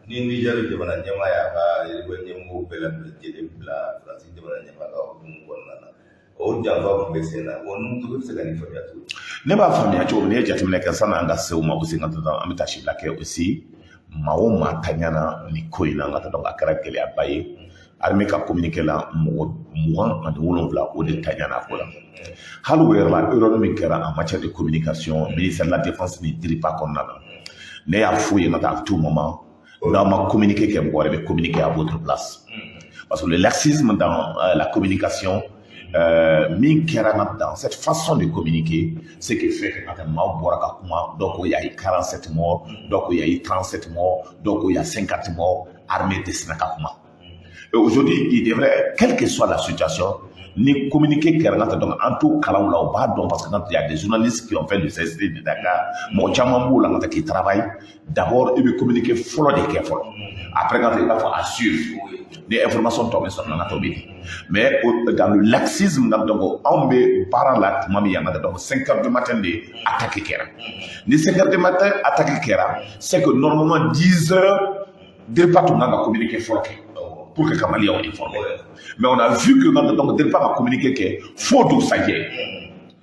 ni Niger jamana ɲɛmaa y'a ka ɲɛmɔgɔw bɛɛ lajɛlen bila Faransi jamana ɲɛmaa ka hukumu kɔnɔna na, o janfa tun bɛ sen na. Wa ninnu bɛ se ka nin faamuya cogo di? Ne b'a faamuya cogo min, n'i ye jateminɛ kɛ, sanni an ka se o ma aussi, ka taa an bɛ taa sibila kɛ aussi, maa o maa taɲana nin ko in na, ka taa, donc a kɛra gɛlɛyaba ye. Armée ka communiqué la, mɔgɔ 27, o de taɲana ko la. Hali o yɛrɛ la, erreur min kɛra en matière de communication, ministère de la Défense ni DIRPA kɔnɔna na, ne y'a f'u ye ka taa, à tout moment, n'aw ma communiqué kɛ, mɔgɔ wɛrɛ bɛ communiquer à votre place, parce que le laxisme dans la communication min kɛra dans cette façon de communiquer, ce qui fait que quand maaw bɔra ka kuma, donc il y a eu 47 morts, donc il y a eu 37 morts, donc il y a 50 morts, armée dɛsɛra ka kuma. Et aujourd'hui, il devrait, quelle que soit la situation, ni communiqué kɛra ka donc an t'o kalanw la, u b'a dɔn, parce que quand il y a des journalistes qui ont fait le CSD de Dakar, mɔgɔ caman b'o la ka qui travaille. D'abord, i bɛ communiqué fɔlɔ de kɛ fɔlɔ, après quand i b'a fɔ à suivre, ni information tɔ bɛ sɔrɔ na ka tɔ bɛ di. Mais dans le laxisme, donc anw bɛ baara la tuma min yan ka donc 5 heures du matin de attaque kɛra. Ni 5 heures du matin attaque kɛra, c'est que normalement 10 heures DIRPA tun kan ka communiqué fɔlɔ kɛ pour que ka Maliyɛnw informer. Mais on a vu que donc DIRPA ka communiqué kɛ fo dugusajɛ.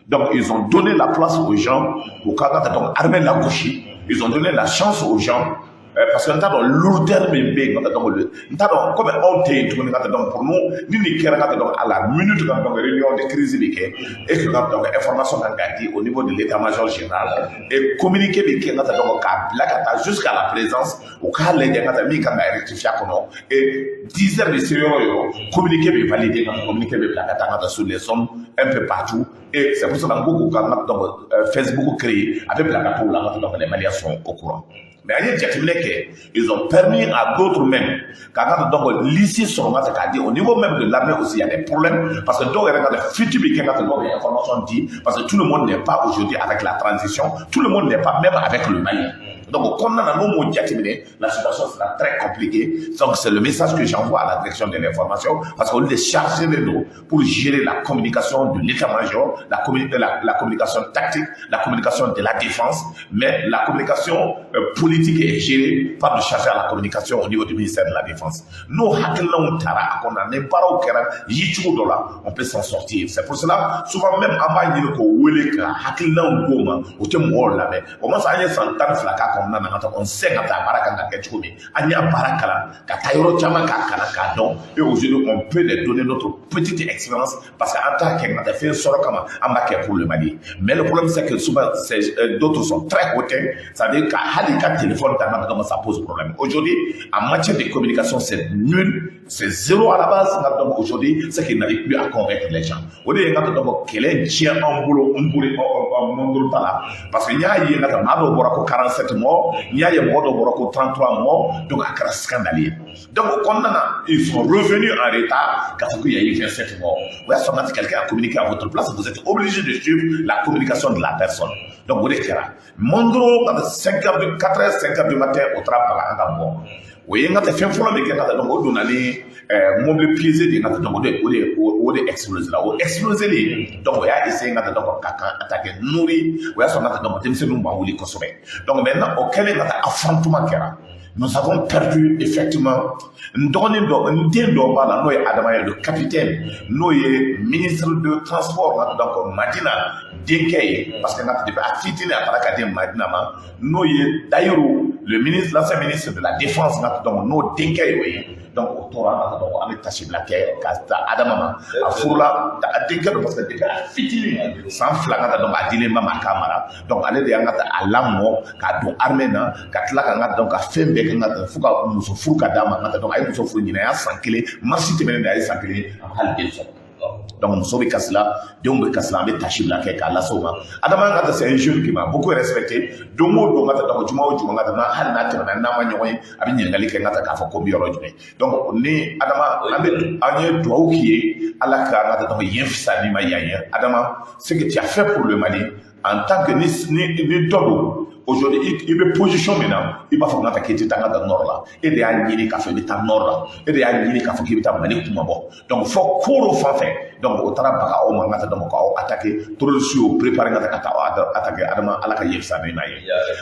Donc ils ont donné la place aux gens au cas donc armée lagosi, ils ont donné la chance aux gens, parce que n t'a dɔn lourdeur min bɛ yen ka donc n t'a dɔn komi anw tɛ yen tuguni ka donc pour nous, ni nin kɛra ka donc à la minute ka donc réunion de crise bɛ kɛ et que ka donc information kan ka di au niveau de l'état-major général et communiqué bɛ kɛ ka donc k'a bila ka taa jusqu'à la présence, u k'a lajɛ ka taa min kan ka rectifier a kɔnɔ. Et 10 heures de se yɔrɔ o yɔrɔ, communiqué bɛ valider, ka communiqué bɛ bila ka taa ka taa sur les zones un peu partout. Et c'est pour cela n ko k'u ka donc Facebook créer, a bɛ bila ka t'o la ka donc les Maliens sont au courant. Mais an ye jateminɛ kɛ, ils ont permis à d'autres même k'a ka donc liste sɔrɔ ka ta k'a di. Au niveau même de l'armée aussi, il y a des problèmes, parce que dɔw yɛrɛ ka fuite bɛ kɛ ka dɔw bɛ information di, parce que tout le monde n'est pas aujourd'hui avec la transition, tout le monde n'est pas même avec le Mali. Donc o kɔnɔna na, n'o m'o jateminɛ, la situation sera très compliquée. Donc c'est le message que j'envoie à la direction de l'information, parce que olu de chargé de don pour gérer la communication de l'état-major, la communication tactique, la communication de la défense, mais la communication politique est gérée par le chargé à la communication au niveau du ministère de la Défense. N'o hakilinaw taara a kɔnɔ, ni baaraw kɛra yicogo dɔ la, on peut s'en sortir. C'est pour cela, souvent même, an b'a ɲini k'o wele ka hakilinaw d'o ma, o tɛ mɔgɔw lamɛn. O ma sɔn, an ye san 12 k'a kɔnɔna na ka taa, on sait ka taa baara kan ka kɛ cogo min. An y'a baara kalan ka taa yɔrɔ caman k'a kalan k'a dɔn, et aujourd'hui on peut les donner notre petite expérience, parce que an t'a kɛ ka taa fɛn sɔrɔ kama, an b'a kɛ pour le Mali. Mais le problème, c'est que souvent d'autres sont très hautains, c'est-à-dire ka hali ka téléphone ta n'a, ça pose problème. Aujourd'hui, en matière de communication, c'est nul, c'est zéro à la base. Donc aujourd'hui, c'est qu'il n'arrive plus à convaincre les gens. O de ye n ka donc kɛlɛ tiɲɛ an bolo, n bolo Mondoro ta la, parce que n y'a ye n ka maa dɔw bɔra ko 47 morts, n y'a ye mɔgɔ dɔw bɔra ko 33 morts, donc a kɛra scandale ye. Donc o kɔnɔna na, ils sont revenus en retard k'a fɔ qu'il y a eu 27 morts. O y'a sɔrɔ quand quelqu'un a communiqué à votre place, vous êtes obligé de suivre la communication de la personne. Donc o de kɛra Mondoro ka 5 heures de 4 heures, 5 heures du matin, o taara baga an ka mɔgɔ. O ye n ka tɛ fɛn fɔlɔ min kɛ ka taa, donc o donna ni mobili piégé de ye ka taa, donc o de explosé la. O explosé le, donc o y'a essayé ka taa, donc ka kan attaquer nourri. O y'a sɔrɔ ka taa, donc denmisɛnninw b'a wuli kosɛbɛ. Donc maintenant, o kɛlen ka taa, affrontement kɛra. Nous avons perdu effectivement n dɔgɔnin dɔ, n den dɔ b'a la, n'o ye Adama ye, le capitaine, n'o ye ministre de transport, donc Madina denkɛ ye, parce que n ka depuis a fitinin a taara ka di Madina ma, n'o ye Dayiru, le ministre, l'ancien ministre de la Défense, donc n'o denkɛ ye o ye. Donc o tora an ka, donc an bɛ tasibila kɛ ka taa Adama ma. A furula a denkɛ don, parce que depuis a fitinin, san 2 ka taa, donc a dilen ba ma k'a mara. Donc ale de y'an ka a lamɔ k'a don armée na, ka tila ka n ka, donc ka fɛn bɛɛ kɛ n ka fo ka muso furu ka d'a ma n ka. Donc a ye muso furu ɲinɛ, a y'a san 1, marisi tɛmɛnen de a ye san 1, a ma hali den sɔrɔ. Donc muso bɛ kasi la, denw bɛ kasi la, an bɛ tasi bila kɛ k'a lase o ma. Adama ka taa, c'est un jeune qui m'a beaucoup respecté. Don o don ka taa, donc juma o juma ka taa, hali n'a tɛmɛna n'a ma ɲɔgɔn ye, a bɛ ɲininkali kɛ n ka taa k'a fɔ ko n bɛ yɔrɔ jumɛn. Donc ni Adama, an bɛ an ye dugawu k'i ye, Ala ka n ka taa, donc yen fisa ni ma yan ye. Adama, ce que tu as fait pour le Mali en tant que ni dɔ don, aujourd'hui i bɛ position min na, i b'a fɔ n ka taa k'i tɛ taa n ka taa nord la, e de y'a ɲini k'a fɔ i bɛ taa nord la, e de y'a ɲini k'a fɔ k'i bɛ taa Mali kuma bɔ. Donc fɔ ko dɔ fan fɛ, donc o taara baga aw ma n ka taa, donc k'aw attaquer, terroriste y'o préparé n ka taa ka taa aw attaquer. Adama, Ala ka yen fisa ni ma ye.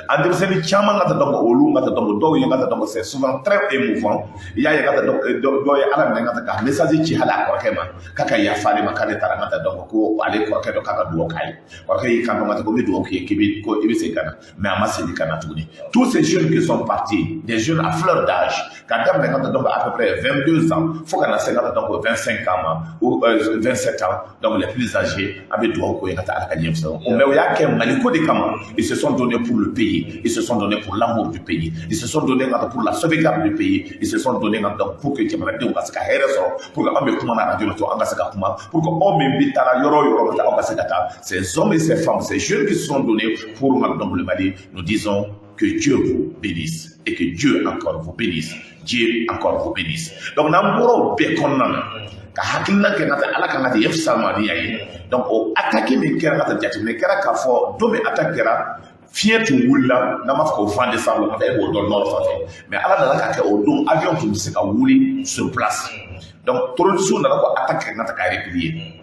An denmisɛnnin caman ka taa, donc olu ka taa, donc dɔw ye n ka taa, donc c'est souvent très émouvant. I y'a ye ka taa, donc dɔw ye Ala minɛ ka taa ka message ci hali a kɔrɔkɛ ma k'a ka yafa ale ma, k'ale taara n ka taa, donc ko ale kɔrɔkɛ dɔ k'a ka dugawu k'a ye. Kɔrɔkɛ y'i kanto ka taa ko n bɛ dugawu k'i ye, k'i bɛ ko i bɛ segin ka na, mais a ma segin ka na tuguni. Tous ces jeunes qui sont partis, des jeunes à fleur d'âge, ka daminɛ ka taa, donc à peu près 22 ans fo ka na se ka taa, donc 25 ans ma ou 27 ans, donc les plus âgés, an bɛ dugawu k'o ye ka taa, Ala ka ɲɛ fisaya. Mais o y'a kɛ Maliko de kama. Ils se sont donnés pour le pays, ils se sont donnés pour l'amour du pays, ils se sont donnés pour la sauvegarde du pays, ils se sont donnés donc pour que jamanadenw ka se ka hɛrɛ sɔrɔ, pour que an bɛ kuma na radio la to an ka se ka kuma, pour que aw min bɛ taa yɔrɔ o yɔrɔ ka taa, aw ka se ka taa. Ces hommes et ces femmes, ces jeunes qui se sont donnés pour donc le Mali, nous disons que Dieu vous bénisse et que Dieu encore vous bénisse. Dieu encore vous bénisse. Donc n'an bɔra o bɛɛ kɔnɔna na ka hakilina kɛ ka taa, Ala kan ka taa yen fisaya ma ni yan ye. Donc o attaque min kɛra ka taa, jateminɛ kɛra k'a fɔ don min attaque kɛra, fiɲɛ tun wulila, n'an b'a fɔ ko vent de sable ka taa, e b'o dɔn nord fan fɛ, mais Ala nana ka kɛ o don avion tun bɛ se ka wuli sur place. Donc terroristes nana ko attaque kɛ ka taa ka replier.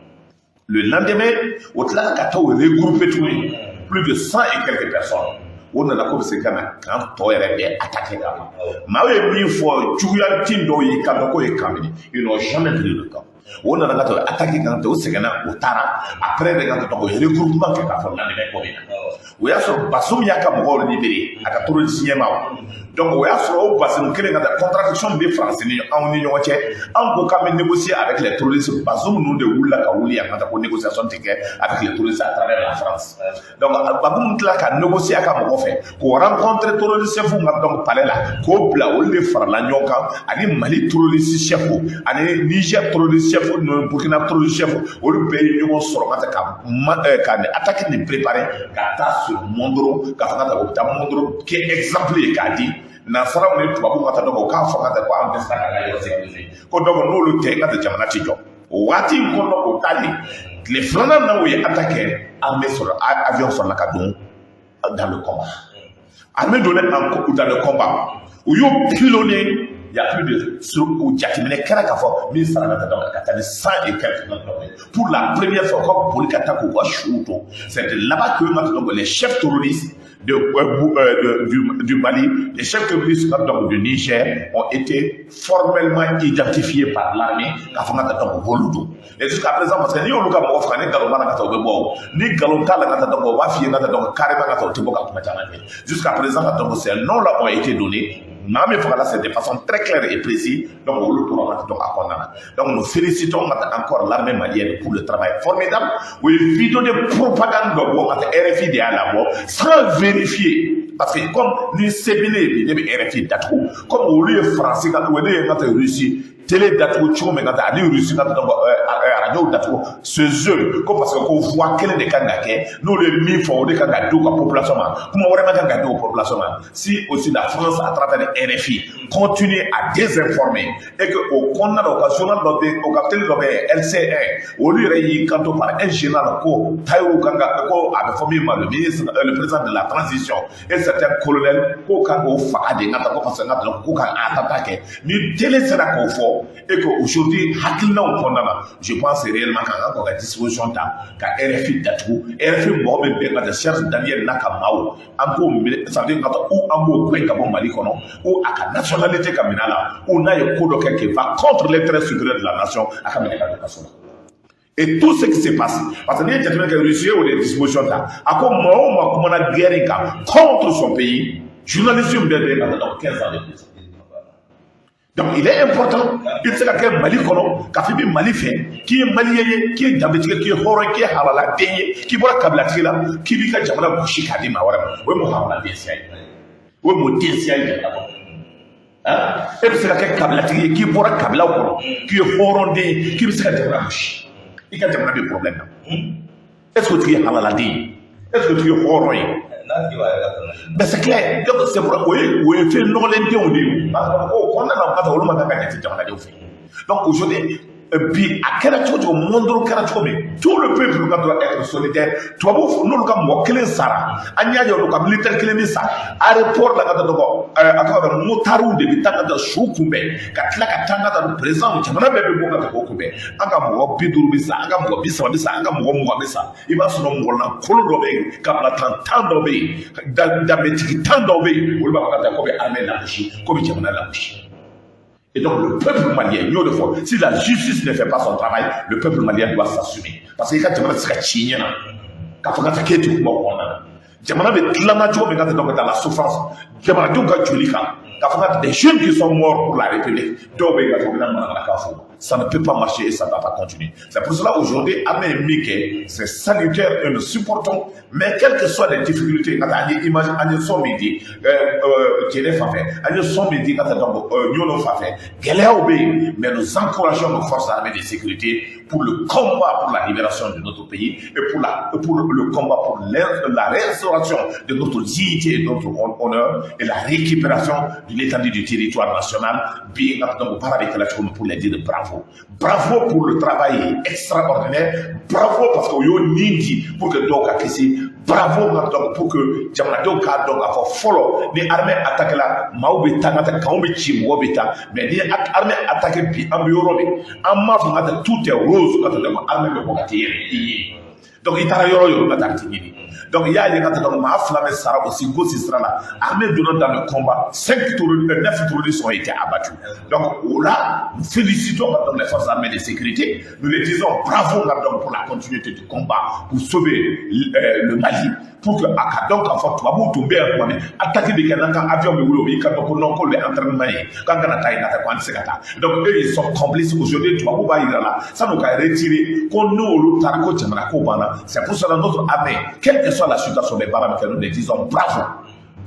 Le lendemain, o tilala ka taa o regrouper tuguni, plus de 100 et quelques personnes. O nana ko bɛ se ka na k'an tɔ yɛrɛ bɛɛ attaquer ka ban. Maa ye min fɔ, juguya tin dɔw y'i kan dɔn k'o ye camp minɛ, ils n'ont jamais pris le camp. O nana ka taa attaquer kan, o sɛgɛnna, o taara. Après de ka taa o regroupement kɛ k'a fɔ lendemain ko bɛ na, o y'a sɔrɔ Bazoum y'a ka mɔgɔw libéré, a ka terroriste ɲɛmaaw. Donc o y'a sɔrɔ o Bazoum kelen ka taa, contradiction bɛ France ni anw ni ɲɔgɔn cɛ. An ko k'an bɛ négocier avec les terroristes, Bazoum ninnu de wulila ka wuli yan ka taa ko négociation tɛ kɛ avec les terroristes à travers la France. Donc Bazoum tila ka négocier a ka mɔgɔ fɛ k'o rencontrer terroriste chef ka, donc palais la, k'o bila, olu de farala ɲɔgɔn kan ani Mali terroriste chef ani Niger terroriste chef, Burkina terroriste chef, olu bɛɛ ye ɲɔgɔn sɔrɔ ka taa ka nin attaque nin préparer ka taa sur Mondoro, k'a fɔ ka taa o bɛ taa Mondoro kɛ exemple ye k'a di nansaraw ni tubabuw ka taa, donc o k'a fɔ ka taa ko an dɛsɛra k'an ka yɔrɔ sécuriser, ko donc n'olu tɛ n ka taa jamana ti jɔ. O waati in kɔnɔ, o taalen tile filanan na, o ye attaque kɛ, armée sɔrɔ, avion sɔrɔla ka don dans le combat. Armée donnée dans le combat, u y'o pilonné. Il y a plus de o jateminɛ kɛra k'a fɔ min sara ka taa, donc ka taa ni 100 et quelques. Pour la première fois, u ka boli ka taa k'u ka suw to. C'est de là-bas que donc les chefs terroristes du Mali, les chefs terroristes donc du Niger ont été formellement identifiés par l'armée k'a fɔ ka taa donc olu don. Et jusqu'à présent, parce que n'i y'olu ka mɔgɔ faga ni nkalon b'a la ka taa, u bɛ bɔ o. Ni nkalon t'a la ka taa, donc o b'a f'i ye ka taa donc carrément ka taa, o tɛ bɔ ka kuma caman kɛ. Jusqu'à présent, donc ces noms-là ont été donnés. Maa min fagala, c'est de façon très claire et précise. Donc olu tora ka donc a kɔnɔna na. Donc nous félicitons encore l'armée malienne pour le travail formidable. U ye vidéo de propagande dɔ bɔ ka taa, RFI de y'a labɔ sans vérifier, parce que comme ni se bɛ ne ye bi, ne bɛ RFI datugu comme olu ye Faransi ka, ne ye n ka taa Russie télé datugu cogo min ka taa, ani Russie ka donc radio datugu chez eux ko parce que ko voix kelen de kan ka kɛ, n'olu ye min fɔ, o de kan ka di u ka population ma, kuma wɛrɛ ma kan ka di o population ma. Si aussi la France à travers RFI continue à désinformer et que o kɔnɔna la, u ka journal dɔ bɛ yen, u ka télé dɔ bɛ yen, LCI, olu yɛrɛ y'i kanto par un général ko Tayiru kan ka ko a bɛ fɔ min ma le ministre, le président de la transition et certains colonels, k'o kan k'o faga de n ka taa ko parce que n ka dɔrɔn k'o kan attentat kɛ. Ni télé sera k'o fɔ et que aujourd'hui hakilinaw kɔnɔna na, je pense réellement k'an ka disposition ta ka RFI datugu. RFI mɔgɔ min bɛ ka taa, Serge Daniel n'a ka maaw, an k'o minɛ, ça veut dire ka taa ou an b'o gɛn ka bɔ Mali kɔnɔ, ou a ka nationalité ka minɛ a la, ou n'a ye ko dɔ kɛ qui va contre l'intérêt supérieur de la nation, a ka minɛ ka don kaso la. Et tout ce qui se passe, parce que n'i ye jateminɛ kɛ, Russie ye o de disposition ta, a ko maa o maa kumana guerre in kan contre son pays, journaliste min bɛɛ bɛ yen ka taa, donc 15 ans de prison. Donc il est important, i tɛ se ka kɛ Mali kɔnɔ k'a fɔ i bɛ Mali fɛ, k'i ye malien ye, k'i ye danbetigi, k'i ye hɔrɔn ye, k'i ye halaladen ye, k'i bɔra kabilatigi la, k'i b'i ka jamana gosi k'a di maa wɛrɛ ma. O ye mɔgɔ halaladen siya ye, o ye mɔgɔ den siya ye jamana kɔnɔ. E bɛ se ka kɛ kabilatigi ye, k'i bɔra kabilaw kɔnɔ, k'i ye hɔrɔnden ye, k'i bɛ se ka jamana gosi, i ka jamana bɛ problème na. Est ce que o tigi ye halaladen ye? Est ce que o tigi ye hɔrɔn ye? Mais c'est clair. Donc c'est pour o ye fɛn nɔgɔlen denw de ye, parce que o kɔnɔna na, ka taa olu ma kan ka jate jamanadenw fɛ. Donc aujourd'hui, bi a kɛra cogo cogo, mondoro kɛra cogo min, tout le peuple ka doit être solidaire. Tubabu n'olu ka mɔgɔ kelen sara, an y'a ye olu ka militaire kelen bɛ sa aéroport la ka taa dɔgɔ, a tɔgɔ bɛ motariw de bɛ taa ka taa su kunbɛn, ka tila ka taa ka taa président, jamana bɛɛ bɛ bɔ ka taa k'o kunbɛn. An ka mɔgɔ 50 bɛ sa, an ka mɔgɔ 30 bɛ sa, an ka mɔgɔ 20 bɛ sa. I b'a sɔrɔ mɔgɔ lankolon dɔ bɛ yen, kabila tan dɔ bɛ yen, danbetigi tan dɔ bɛ yen, olu b'a fɔ ka taa ko bɛ armée lagosi, ko bɛ jamana lagosi. Et donc le peuple malien, si la justice ne fait pas son travail, le peuple malien doit s'assumer. Parce que jamana tɛ se ka ci ɲɛ na k'a fɔ ka taa k'e tɛ kuma o kɔnɔna na. Jamana bɛ dilanna cogo min ka donc dans la souffrance, jamanadenw ka joli kan, k'a fɔ ka des jeunes qui sont morts pour la République, dɔw bɛ yen ka fɔ u bɛna manamanakan fɔ. Ça ne peut pas marcher et ça ne va pas continuer. C'est pour cela aujourd'hui, armée ye min kɛ, c'est salutaire et nous supportons. Mais quelles que soient les difficultés, ka taa an ye image, an ye son min di Jɛnɛ fan fɛ, an ye son min di ka taa donc Ɲɔnɔ fan fɛ, gɛlɛyaw bɛ yen, mais nous encourageons nos forces armées de sécurité pour le combat pour la libération de notre pays et pour le combat pour la restauration de notre dignité et de notre honneur et la récupération de l'étendue du territoire national. Bi donc baara bɛ kɛla cogo min, pour les dire bravo. Bravo pour le travail extraordinaire. Bravo parce que o y'o nin di pour que dɔw ka kisi. Bravo donc pour que jamanadenw k'a dɔn k'a fɔ fɔlɔ ni armée attaqué la, maaw bɛ taa ka taa kanw bɛ ci, mɔgɔw bɛ taa. Mais ni armée attaqué bi, an bɛ yɔrɔ min, an m'a fɔ ka taa tout est rose ka taa, donc armée bɛ bɔ ka t'i yɛrɛ i ye. Donc i taara yɔrɔ o yɔrɔ ka taa, a t'i ɲini. Donc i y'a ye ka taa, donc maa fila bɛ sara aussi gosi sira la. Armée donna dans le combat, cinq terroristes, neuf terroristes ont été abattus. Donc au là, nous félicitons donc les forces armées de sécurité, nous les disons bravo donc pour la continuité du combat pour sauver le Mali, pour que a ka dɔn k'a fɔ tubabuw tun bɛ yan tuma min attaque bɛ kɛ, n'an ka avion bɛ wuli, o b'i kanto ko non, k'olu bɛ entraînement ye, k'an kana taa yen ka taa, ko an tɛ se ka taa. Donc eux, ils sont complices aujourd'hui. Tubabuw b'a yira la san'u ka retirer ko n'olu taara ko jamana ko banna. C'est pour cela, notre armée, quelle que soit la situation, bɛ baara min kɛ, nous les disons bravo,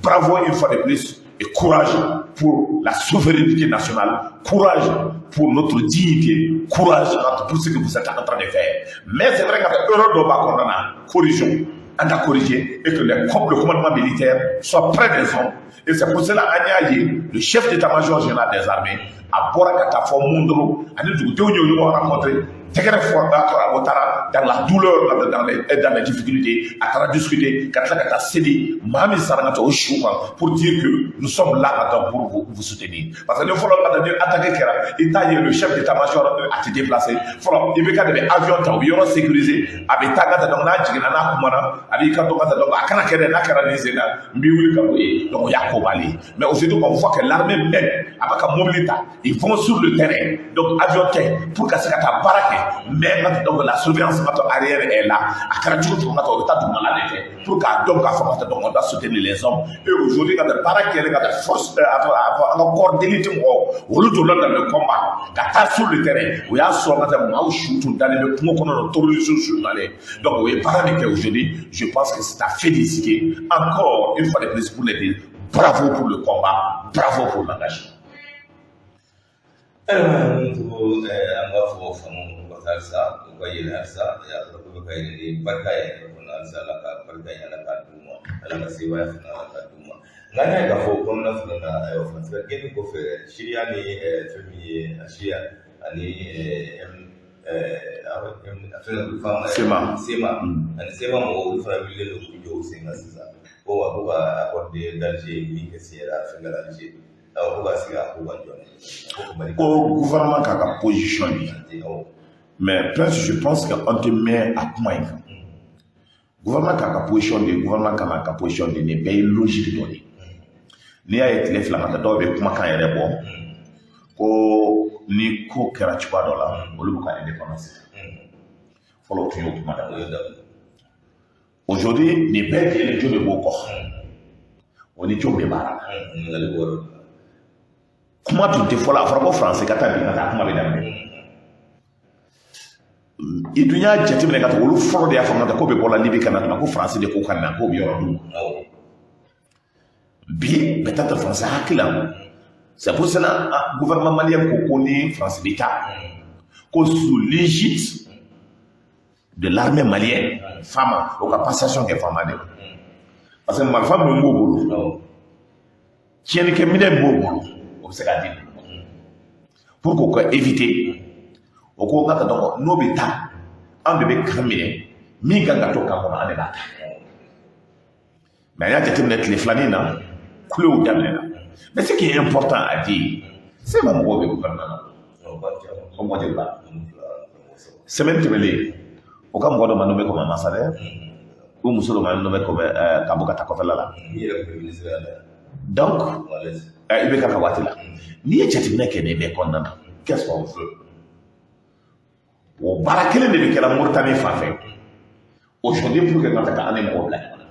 bravo une fois de plus et courage pour la souveraineté nationale, courage pour notre dignité, courage pour ce que vous êtes en train de faire. Mais c'est vrai qu'à erreur dɔ b'a kɔnɔna na, corrigeons, an ka corriger et que le commandement militaire soit près des hommes. Et c'est pour cela an y'a ye le chef d'état-major général des armées A bɔra ka taa fɔ Mondoro ani dugudenw ye ɲɔgɔn rencontré, tɛgɛrɛ fɔ o taara dans la douleur, dans les difficultés. A taara discuter ka tila ka taa seli maa min sara ka taa o su kan pour dire que nous sommes là ka pour vous soutenir. Parce que ni fɔlɔ ka taa ni attaque kɛra, i t'a ye, le chef d'état-major a tɛ déplacer fɔlɔ. IBK de bɛ avion ta, u bɛ yɔrɔ sécuriser, a bɛ taa ka taa. Donc n'a jiginna, n'a kumana, a b'i ka dɔn ka taa. Donc a kana kɛ dɛ, n'a kɛra nin sen na, n b'i wuli ka bɔ yen. Donc o y'a ko bali. Mais aujourd'hui, on voit que l'armée même a b'a ka mobili ta, ils vont sur le terrain. Donc avion tɛ pour ka se ka taa baara kɛ, mais ka donc la surveillance ka arrière est là. A kɛra cogo cogo, ka taa, o bɛ taa dugumala de fɛ pour k'a dɔn k'a fɔ ka donc on doit soutenir les hommes. Et aujourd'hui, ka taa baara kɛlen, ka taa force a fɔ an ka corps d'élite mɔgɔw, olu donna dans le combat ka taa sur le terrain. O y'a sɔrɔ ka taa maaw su tun dalen bɛ kungo kɔnɔ na, terroristes su nalen. Donc o ye baara min kɛ aujourd'hui, je pense que c'est à féliciter encore une fois de plus, pour les dire bravo pour le combat, bravo pour l'engagement. Ayiwa, ninnu an b'a fɔ faamu ka halisa u ka yɛlɛ, halisa ala ko bɛ ka yɛlɛ ni barika ye kɔnɔ halisa. Ala ka barika ye, Ala k'a d'u ma, Ala ka sebaaya fana, Ala k'a d'u ma. Nka an y'a ye k'a fɔ kɔnɔna fana na, ayiwa, Faransi ka gɛnni kɔfɛ, Siriya ni fɛn min ye Asiya ani fɛn CMA. CMA ani CMA mɔgɔw, olu fana wulilen don k'u jɔ u sen kan sisan ko wa ko ka accord d'Alger min kɛ signé fɛn kɛra Alger, ko ka sigi a ko ka jɔ ko Mali ko gouvernement k'a ka position di. Mais Prince, je pense que an tɛ mɛn a kuma in kan. Gouvernement k'a ka position di, gouvernement k'a ka position di, nin bɛɛ ye logique dɔ de ye. N'i y'a ye tile 2 ka taa, dɔw bɛ kumakan yɛrɛ bɔ ko ni ko kɛra cogoya dɔ la, olu bɛ ka indépendance. Fɔlɔ, o tun y'o kuma daminɛ. Aujourd'hui, nin bɛɛ jɛlen, jɔn de b'o kɔ? O ni jɔn bɛ baara la? Kuma tun tɛ fɔlɔ. A fɔra ko Faransi ka taa bi ka taa, kuma bɛ daminɛ. I dun y'a jateminɛ ka taa, olu fɔlɔ de y'a fɔ ko bɛ bɔla Libi ka na tuma ko Faransi de ko ka na k'o bɛ yɔrɔ d'u ma. Bi, peut-être Faransi hakili la, c'est pour cela gouvernement malien ko ko ni Faransi bɛ taa, ko sous l'égide de l'armée malienne, FAMa, o ka passation kɛ FAMa de, parce que marifa min b'o bolo, tiɲɛnikɛminɛ b'o bolo, o bɛ se k'a di pour k'o ka éviter. O ko ka dɔn n'o bɛ taa, an de bɛ kan minɛ min kan ka to kan kɔnɔ, an de b'a ta. Mais an y'a jateminɛ tile filanin na, kulew daminɛna. Mais ce qui est important à dire, c'est ma mɔgɔw bɛ gouvernement na, o mɔgɔ joli b'a semaine tɛmɛnen, o ka mɔgɔ dɔ ma nommé comme ambassadeur, ou muso dɔ ma nommé comme ka bɔ ka taa kɔfɛla la. Donc i bɛ ka waati la, n'i ye jateminɛ kɛ nin bɛɛ kɔnɔna na, qu'est-ce qu'on veut? O baara kelen de bɛ kɛra Moritani fan fɛ aujourd'hui pour que ka taa an ni mɔgɔw bila ɲɔgɔn na.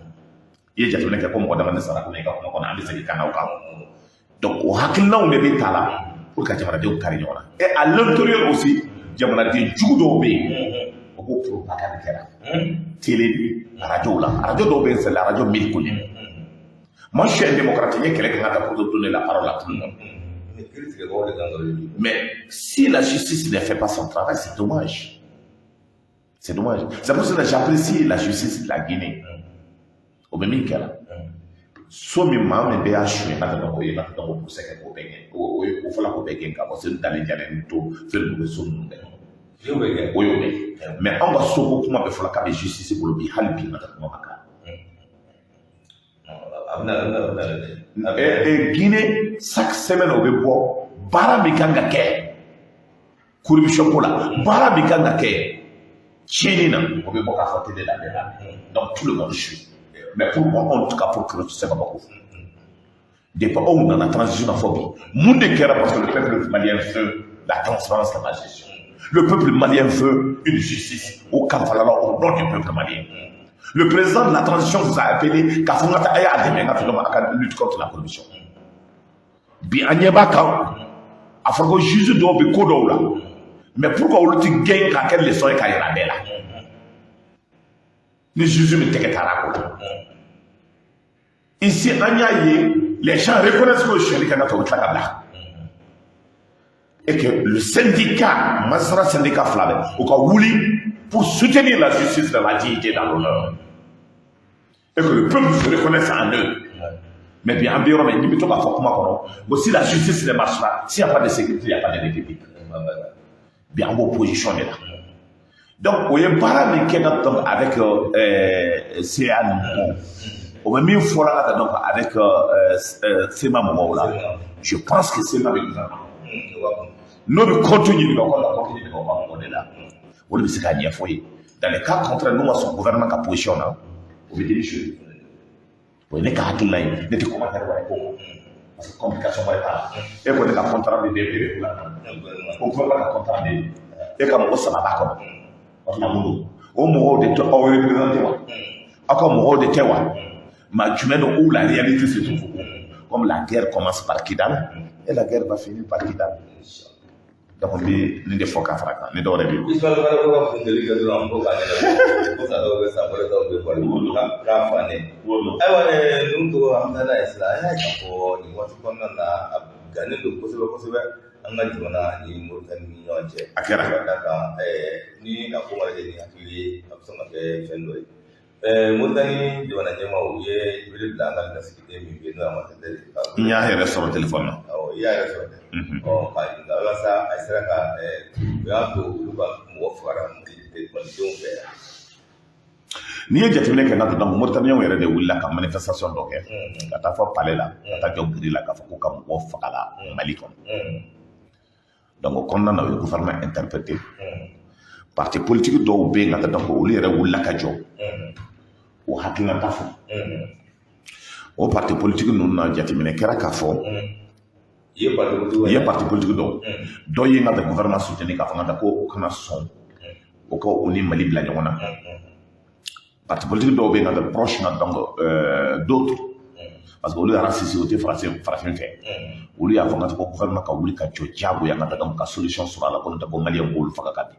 I ye jateminɛ kɛ ko mɔgɔ dama ni sara kɔnɔ i ka kuma kɔnɔ, an bɛ segin ka na o kan. Donc o hakilinaw de bɛ ta la pour ka jamanadenw kari ɲɔgɔn na. Et à l'intérieur aussi, jamanaden jugu dɔw bɛ yen, o b'o propagande kɛra télé ni radio la. Radio dɔw bɛ yen, c'est la radio méconnue. Moi, je suis un démocrate, n ye kɛlɛ kɛ ka taa pour donner la parole à tout le monde. Mais si la justice ne fait pas son travail, c'est dommage. C'est dommage. C'est pour cela que j'apprécie la justice de la Guinée. O bɛ min kɛra so min, maa min bɛ y'a suɲɛ ka tɛmɛ o ye ka tɛmɛ o procès kɛ k'o bɛɛ gɛn, o ye o fɔla k'o bɛɛ gɛn ka bɔ seli dalen jalen to fɛn ninnu bɛ so ninnu bɛɛ kɔnɔ, o y'o mɛn. Mais anw ka soko kuma bɛ fɔla k'a bɛ justice bolo bi, hali bi ka taa kuma ma kan. Guinée, chaque semaine o bɛ bɔ baara min kan ka kɛ corruption ko la, baara min kan ka kɛ tiɲɛni na, o bɛ bɔ k'a fɔ télé la bɛɛ la. Donc tout le monde suit. Mais pourquoi anw tɛ ka procureur tɛ se ka bɔ k'o fɔ depuis anw nana transition na fɔ bi? Mun de kɛra? Parce que le peuple malien veut la transparence dans la gestion. Le peuple malien veut une justice au kanfala la, au nom du peuple malien. Le président de la transition vous a appelé k'a fɔ n ka taa, a y'a dɛmɛ n ka tɔgɔ a ka lutte contre la corruption. Bi, an ɲɛ b'a kan, a fɔra ko juge dɔw bɛ ko dɔw la. Mais pourquoi olu ti gɛn k'a kɛ leçon ye k'a yira bɛɛ la? Ni juge min tɛgɛ taara ko la ici, an y'a ye, les gens reconnaissent que sonyali kan ka ta, o bɛ tila ka bila. Et que le syndicat magistrat, syndicat fila bɛ o ka wuli pour soutenir la justice dans la dignité, dans l'honneur, et que le peuple se reconnaisse en eux. Mais bi, an bɛ yɔrɔ min, ni bɛ to k'a fɔ kuma kɔnɔ ko si la justice ne marche pas, s'il y a pas de sécurité, il y a pas de république. Bi, an b'o position de la. Donc o ye baara min kɛ ka donc avec CA ni mɔgɔw, o bɛ min fɔra ka taa donc avec CMA mɔgɔw la, je pense que CMA bɛ gouvernement n'o bɛ compte ɲininka, o kan ka compte ɲininka o ka mɔgɔ de la, o de bɛ se k'a ɲɛfɔ ye. Dans le cas contraire, n'u ma sɔn gouvernement ka position na, o bɛ démissionner. O ye ne ka hakilina ye, ne tɛ commentaire wɛrɛ k'o kan, parce que complication wɛrɛ t'a la. E ko ne ka contrat de bɛ e la, ko gouvernement ka contrat de e ka mɔgɔ 3 b'a kɔnɔ, o tuma mun don? O mɔgɔw de tɛ aw représenté wa? Aw ka mɔgɔw de tɛ wa? Maa jumɛn don où la réalité se trouve? Comme la guerre commence par Kidal et la guerre va finir par Kidal. Donc n bɛ nin de fɔ ka fara kan, ni dɔwɛrɛ bɛ yen. Ismaël Kane ko ka funteli kɛ dɔrɔn ko k'a ɲɛnabɔ, ko sa dɔw bɛ san wɛrɛ dɔw bɛ balo k'a fannen. Ayiwa, ninnu tɔgɔ, an bɛ taa n'a ye sisan. An y'a ye k'a fɔ nin waati kɔnɔna na, a gannen don kosɛbɛ kosɛbɛ an ka jamana ni Moritani ni ɲɔgɔn cɛ. A kɛra. Ka d'a kan ni a ko mana kɛ ni hakili ye, a bɛ sɔn ka kɛ fɛn dɔ ye. Moritani jamana ɲɛmaaw, u ye wele bila an ka lasigiden min bɛ yen, n'o ye ambassadeur ye. N y'a yɛrɛ sɔrɔ téléphone na. Awɔ, i y'a yɛrɛ sɔrɔ dɛ. Ɔ, k'a ɲininka walasa a sera ka o y'a to olu ka mɔgɔ fagara malidenw fɛ yan. N'i ye jateminɛ kɛ n ka donc Mauritaniens yɛrɛ de wulila ka manifestation dɔ kɛ ka taa fɔ palais la, ka taa jɔ grille la, k'a fɔ ko ka mɔgɔw fagala Mali kɔnɔ. Donc o kɔnɔna na, o ye gouvernement interpellé. Parti politique dɔw bɛ yen ka taa, donc olu yɛrɛ wulila ka jɔ o hakilinata fɔ. O parti politique ninnu na, jateminɛ kɛra k'a fɔ I ye parti politique i ye parti politique dɔw dɔw ye n ka gouvernement soutenir k'a fɔ n ka ko o kana sɔn o ka o ni Mali bila ɲɔgɔn na. Parti politique dɔw bɛ yen ka proche na, donc d'autres, parce que olu ye raciste, o tɛ farafin fɛ, olu y'a fɔ n ka ko gouvernement ka wuli ka jɔ diyagoya ka taa ka solution sɔrɔ a la, ko n'o tɛ ko maliyɛn b'olu faga ka bin.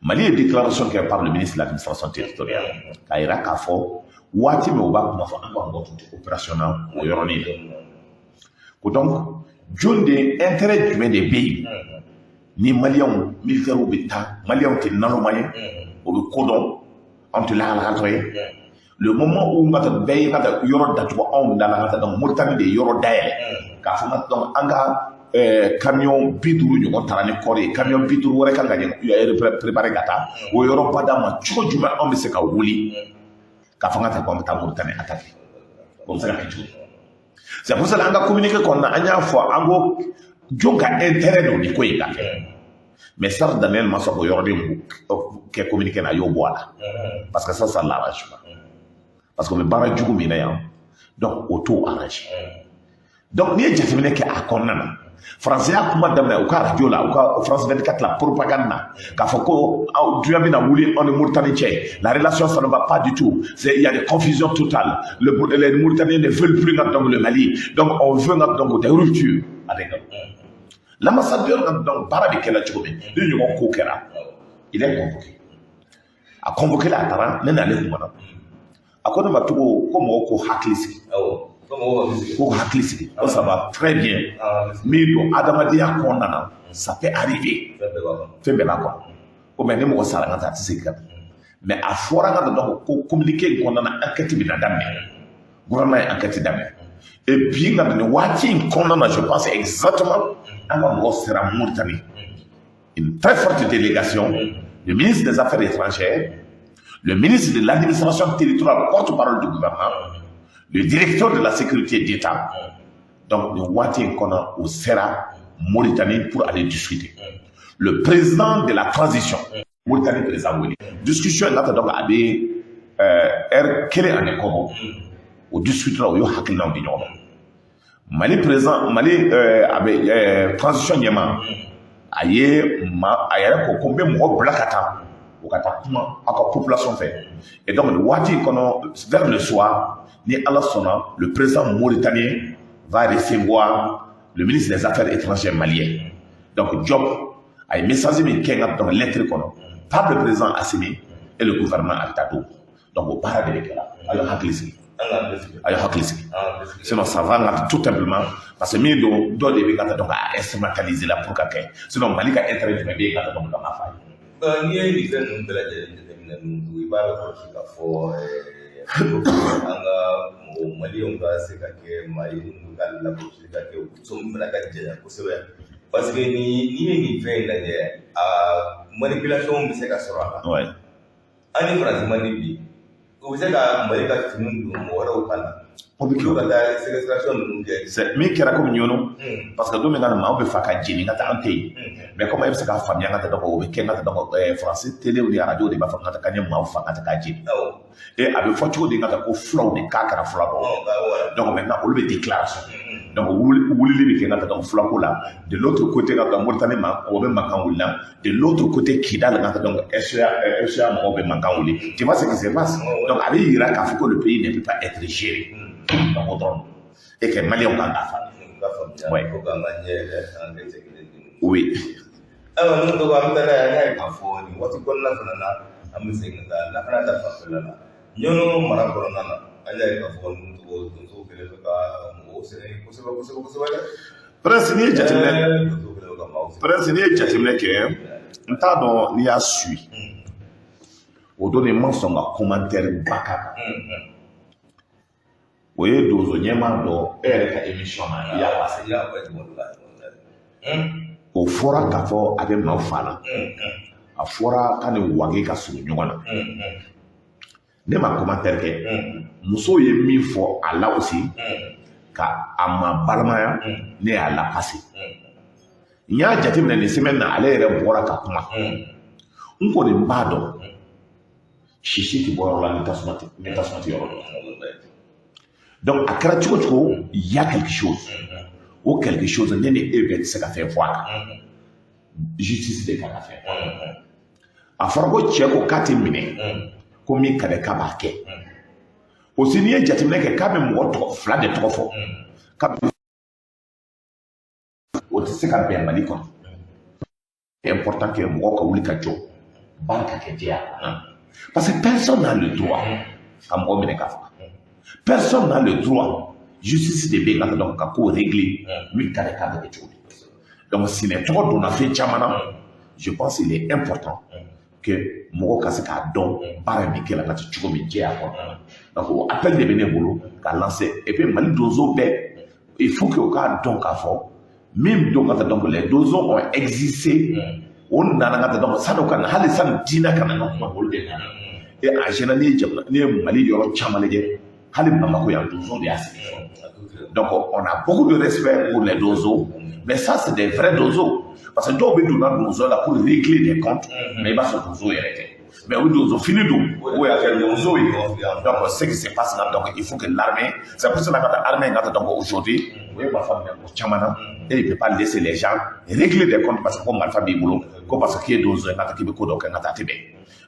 Mali ye déclaration kɛ par le ministre de l'Administration territoriale k'a yira k'a fɔ waati min u b'a kuma fɔ, an ka mɔgɔ tun tɛ opération na o yɔrɔnin na. Ko donc jɔn de, intérêt jumɛn de bɛ yen ni maliyɛnw militaires bɛ taa? Maliyɛnw tɛ naloma ye, o bɛ ko dɔn, anw tɛ lakalakatɔ ye. Le moment où n ka taa bɛɛ ye ka taa yɔrɔ datugu anw da la, ka taa, donc Mauritanie de ye yɔrɔ dayɛlɛ k'a fɔ n ka donc an ka camion 50 ɲɔgɔn taara ni kɔɔri ye, camion 50 wɛrɛ kan ka préparer ka taa o yɔrɔ ba d'a ma. Cogo jumɛn anw bɛ se ka wuli k'a fɔ n ka taa ko an bɛ taa Mauritanie attaquer? O bɛ se ka kɛ cogo di? C'est pour cela an ka communiqué kɔnɔna, an y'a fɔ, an ko jɔn ka intérêt don nin ko in ka kɛ. Mais Sarr Daniel ma sɔn k'o yɔrɔnin kɛ communiqué na, a y'o bɔ a la, parce que ça l'arrange pas, parce que o bɛ baara jugu min na yan, donc o t'o arrange. Donc n'i ye jateminɛ kɛ a kɔnɔna na, faransi y'a kuma daminɛ u ka radio la, u ka France 24 la, propagande na, k'a fɔ ko aw dunya bɛna wuli anw ni Mauritanie cɛ, la relation, ça ne va pas du tout, c'est il y a des confusions totales, les Mauritaniens ne veulent plus donc le Mali, donc on veut donc des ruptures avec eux. L'ambassadeur, donc baara bɛ kɛla cogo min, ni ɲɔgɔn ko kɛra, il est convoqué. A convoqué la, a taara, ne n'ale kumana, a ko ne ma tugun ko mɔgɔw ko hakili sigi. Ko hakili sigi, ko ça va très bien. Min don adamadenya kɔnɔna na, ça peut arriver, fɛn bɛɛ b'a kɔnɔ. Ko mais ni mɔgɔ sara ka taa, a tɛ segin ka na. Mais a fɔra ka donc ko communiqué in kɔnɔna na, enquête bɛna daminɛ, gouvernement ye enquête daminɛ. Et puis nka nin waati in kɔnɔna na, je pense exactement an ka mɔgɔ sera Mauritanie, une très forte délégation, le ministre des Affaires étrangères, le ministre de l'Administration territoriale, porte-parole du gouvernement, le directeur de la Sécurité d'État. Donc nin waati in kɔnɔ, o sera Mauritanie pour aller discuter. Le président de la transition, Mauritanie président wele. Discussion in ka ta, donc a bɛ heure kelen ani kɔ bɔ. O discutera, o y'o hakilinaw di ɲɔgɔn ma. Mali président, Mali a bɛ transition ɲɛmaa, a ye ma a yɛrɛ ko ko n bɛ mɔgɔ bila ka taa, o ka taa kuma aw ka population fɛ. Et donc nin waati in kɔnɔ, vers le soir, ni Ala sɔnna, le président mauritanien va recevoir le ministre des Affaires étrangères malien. Donc Diop a ye message min kɛ n ka donc lettre kɔnɔ par le président Assimi et le gouvernement, a bɛ taa d'o. Donc o baara de bɛ kɛ la. A y'aw hakili sigi, a y'aw hakili sigi. Sinon ça va nka tout simplement parce que min don, dɔ de bɛ ka taa donc a instrumentaliser la pour ka kɛ. Sinon Mali ka intérêt jumɛn bɛ yen ka taa donc ka maa fa ye? N'i ye nin fɛn ninnu bɛɛ lajɛlen jateminɛ, ninnu i b'a kɔlɔsi k'a fɔ an ka mɔgɔw Bon, Maliyɛnw ka se ka kɛ maa ye minnu ka lakɔlɔsili ka kɛ so min fana ka janya kosɛbɛ, parce que ni n'i ye nin fɛn in lajɛ, a manipulation bɛ se ka sɔrɔ a la. An ni Faransi man di bi, u bɛ se ka Mali ka fini don mɔgɔ wɛrɛw kan na. O bɛ kɛ. Olu ka taa séquestration ninnu kɛ. Min kɛra komi Ɲɔnɔ, parce que don min ka na, maaw bɛ fa ka jeni ka taa, an tɛ yen, mais comme e bɛ se k'a faamuya ka taa, donc o bɛ kɛ ka taa, donc Faransi télé ni arajo de b'a fɔ ka taa k'an ye maaw fa ka taa k'a jeni. Et a bɛ fɔ cogo di ka taa ko fulaw de k'a kɛra fula dɔ. Donc maintenant olu bɛ déclaration, donc wulili bɛ kɛ ka taa, donc fulako la. De l'autre côté, ka taa Mauritanie ma, o bɛ mankan wuli la. De l'autre côté, Kidal, ka taa, donc SEA mɔgɔw bɛ mankan wuli. Tu vois ce qui se passe? Donc a bɛ yira k'a fɔ que le pays ne peut pas être géré. Donc o dɔrɔn et que Maliyɛnw kan k'a faamuya. Ouais. Fo k'an ka ɲɛ yɛlɛ, an kɛ cɛ kelen. Oui. Ayiwa, ninnu tɔgɔ, an bɛ taa n'a ye. An y'a ye k'a fɔ nin waati kɔnɔna fana na, an bɛ segin ka taa lakana ta fanfɛla la. Ɲɔnɔ mara kɔnɔna na, an y'a ye k'a fɔ ninnu tɔgɔ, donsow kɛlen bɛ ka mɔgɔw sɛgɛn kosɛbɛ kosɛbɛ kosɛbɛ dɛ. Prince, n'i ye jateminɛ Donsow kɛlen bɛ ka maaw sɛgɛn. Prince, n'i ye jateminɛ kɛ, n t'a dɔn n'i y'a suit, o don de ma sɔn ka commentaire ba k'a kan. O ye donso ɲɛmaa dɔ, e yɛrɛ ka émission na, i y'a passé. I y'a fɔ walahi. O fɔra k'a fɔ a bɛ maaw fa la. A fɔra k'a ni wage ka surun ɲɔgɔn na. Ne ma commentaire kɛ. Musow ye min fɔ a la aussi, ka a ma balimaya, ne y'a la passé. N y'a jateminɛ nin semaine na, ale yɛrɛ bɔra ka kuma. N kɔni b'a dɔn, sisi tɛ bɔ yɔrɔ la ni tasuma tɛ yɔrɔ dɔ la. Donc a kɛra cogo cogo, il y a quelque chose. O quelque chose, ne ni e bɛɛ tɛ se ka fɛn fɔ a kan. Justice de kan ka fɛn fɔ a kan. A fɔra ko cɛ ko k'a tɛ minɛ, ko min ka di k'a b'a kɛ. Aussi, n'i ye jateminɛ kɛ, k'a bɛ mɔgɔ tɔgɔ fila de tɔgɔ fɔ, k'a bɛ o tɛ se ka bɛn Mali kɔnɔ. C'est important que mɔgɔw ka wuli ka jɔ, baara ka kɛ jɛya kɔnɔ, parce que personne n'a le droit ka mɔgɔ minɛ k'a faga. Personne n'a le droit. Justice de bɛ yen ka donc ka ko régler, min ka di k'a bɛ kɛ cogo di. Donc sinɛ tɔgɔ donna fɛn caman na. Je pense qu'il est important que mɔgɔw ka se k'a dɔn baara in bɛ kɛ la ka cogo min jɛya kɔnɔ. Donc o appel de bɛ ne bolo ka lancer. Et puis Mali donso bɛɛ, il faut que u k'a dɔn k'a fɔ min don ka taa, donc les donso ont existé. O nana ka taa, donc sani u ka na, hali sani diinɛ ka na, n ka kuma olu de nana. Et en général, n'i ye jamana, n'i ye Mali yɔrɔ caman lajɛ, hali Bamako yan, donso de y'a sigi fɔlɔ. Donc on a beaucoup de respect pour les donsos, mais ça, c'est des vrais donsos, parce que dɔw bɛ don na donso la pour régler des comptes, mais i b'a sɔrɔ donso yɛrɛ tɛ, mais o donso fini don, o y'a kɛ donso ye. Donc ce qui se passe là, donc il faut que l'armée, c'est pour cela que l'armée ka taa, donc aujourd'hui o ye marifa minɛ mɔgɔ caman na. Et il peut pas laisser les gens régler des comptes parce que ko marifa b'i bolo, ko parce que k'i ye donso ye ka taa, k'i bɛ ko dɔ kɛ ka taa, a tɛ bɛn.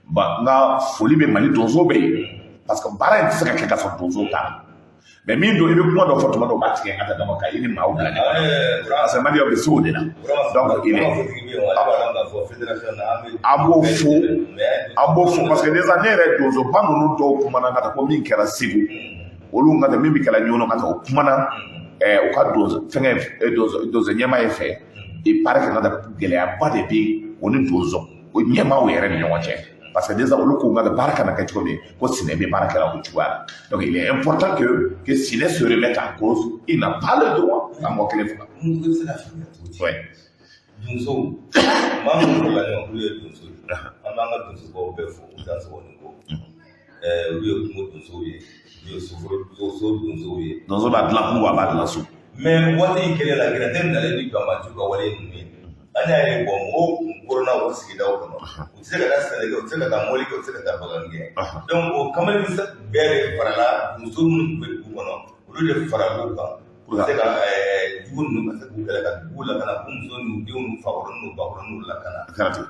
Bon, n ka foli bɛ Mali donso bɛ yen, parce que baara in tɛ se ka kɛ ka sɔrɔ donso t'a la. Mais min don, i bɛ kuma dɔ fɔ tuma dɔ, u b'a tigɛ ka taa, donc ka i ni maaw bila ɲɔgɔn na, parce que Maliyɛnw bɛ se o de la. Donc il est an b'o fo, an b'o fo, parce que déjà ne yɛrɛ donsoba ninnu dɔw kumana ka taa ko min kɛra Segu, olu ka taa min bɛ kɛra Ɲɔnɔ ka taa, o kumana u ka donso fɛngɛ, donso ɲɛmaa ye fɛ. Il paraît que ka taa gɛlɛyaba de bɛ o ni donso o ɲɛmaaw yɛrɛ ni ɲɔgɔn cɛ, parce que déjà olu ko ka baara kana kɛ cogo min, ko Sinɛ bɛ baara kɛra o cogoya la. Donc il est important que Sinɛ se remette en cause. Il n'a pas le droit ka mɔgɔ kelen faga. Ouais. Donsow, maa minnu farala ɲɔgɔn kan, olu ye donso ye. An b'an ka donsobaw bɛɛ fo, u dansɔgɔ ni ko. Olu ye kungo donsow ye, olu ye so donsow ye. Donso b'a dilan kungo, a b'a dilan so. Mais waati in kelen la, gɛrɛntɛ nalen ni banbaanciw ka wale ninnu ye, an y'a ye, bɔn, mɔgɔw kun koronna o sigidaw kɔnɔ, u tɛ se ka taa sɛnɛ kɛ, u tɛ se ka taa mɔli kɛ, u tɛ se ka taa bagan gɛn. Donc o kamalen bɛɛ de farala, donso minnu tun bɛ dugu kɔnɔ, olu de faral'u kan ka se ka jugu ninnu, ka se k'u kɛlɛ, ka dugu lakana, k'u muso n'u denw n'u fakɔrɔ n'u bakɔrɔ n'u lakana.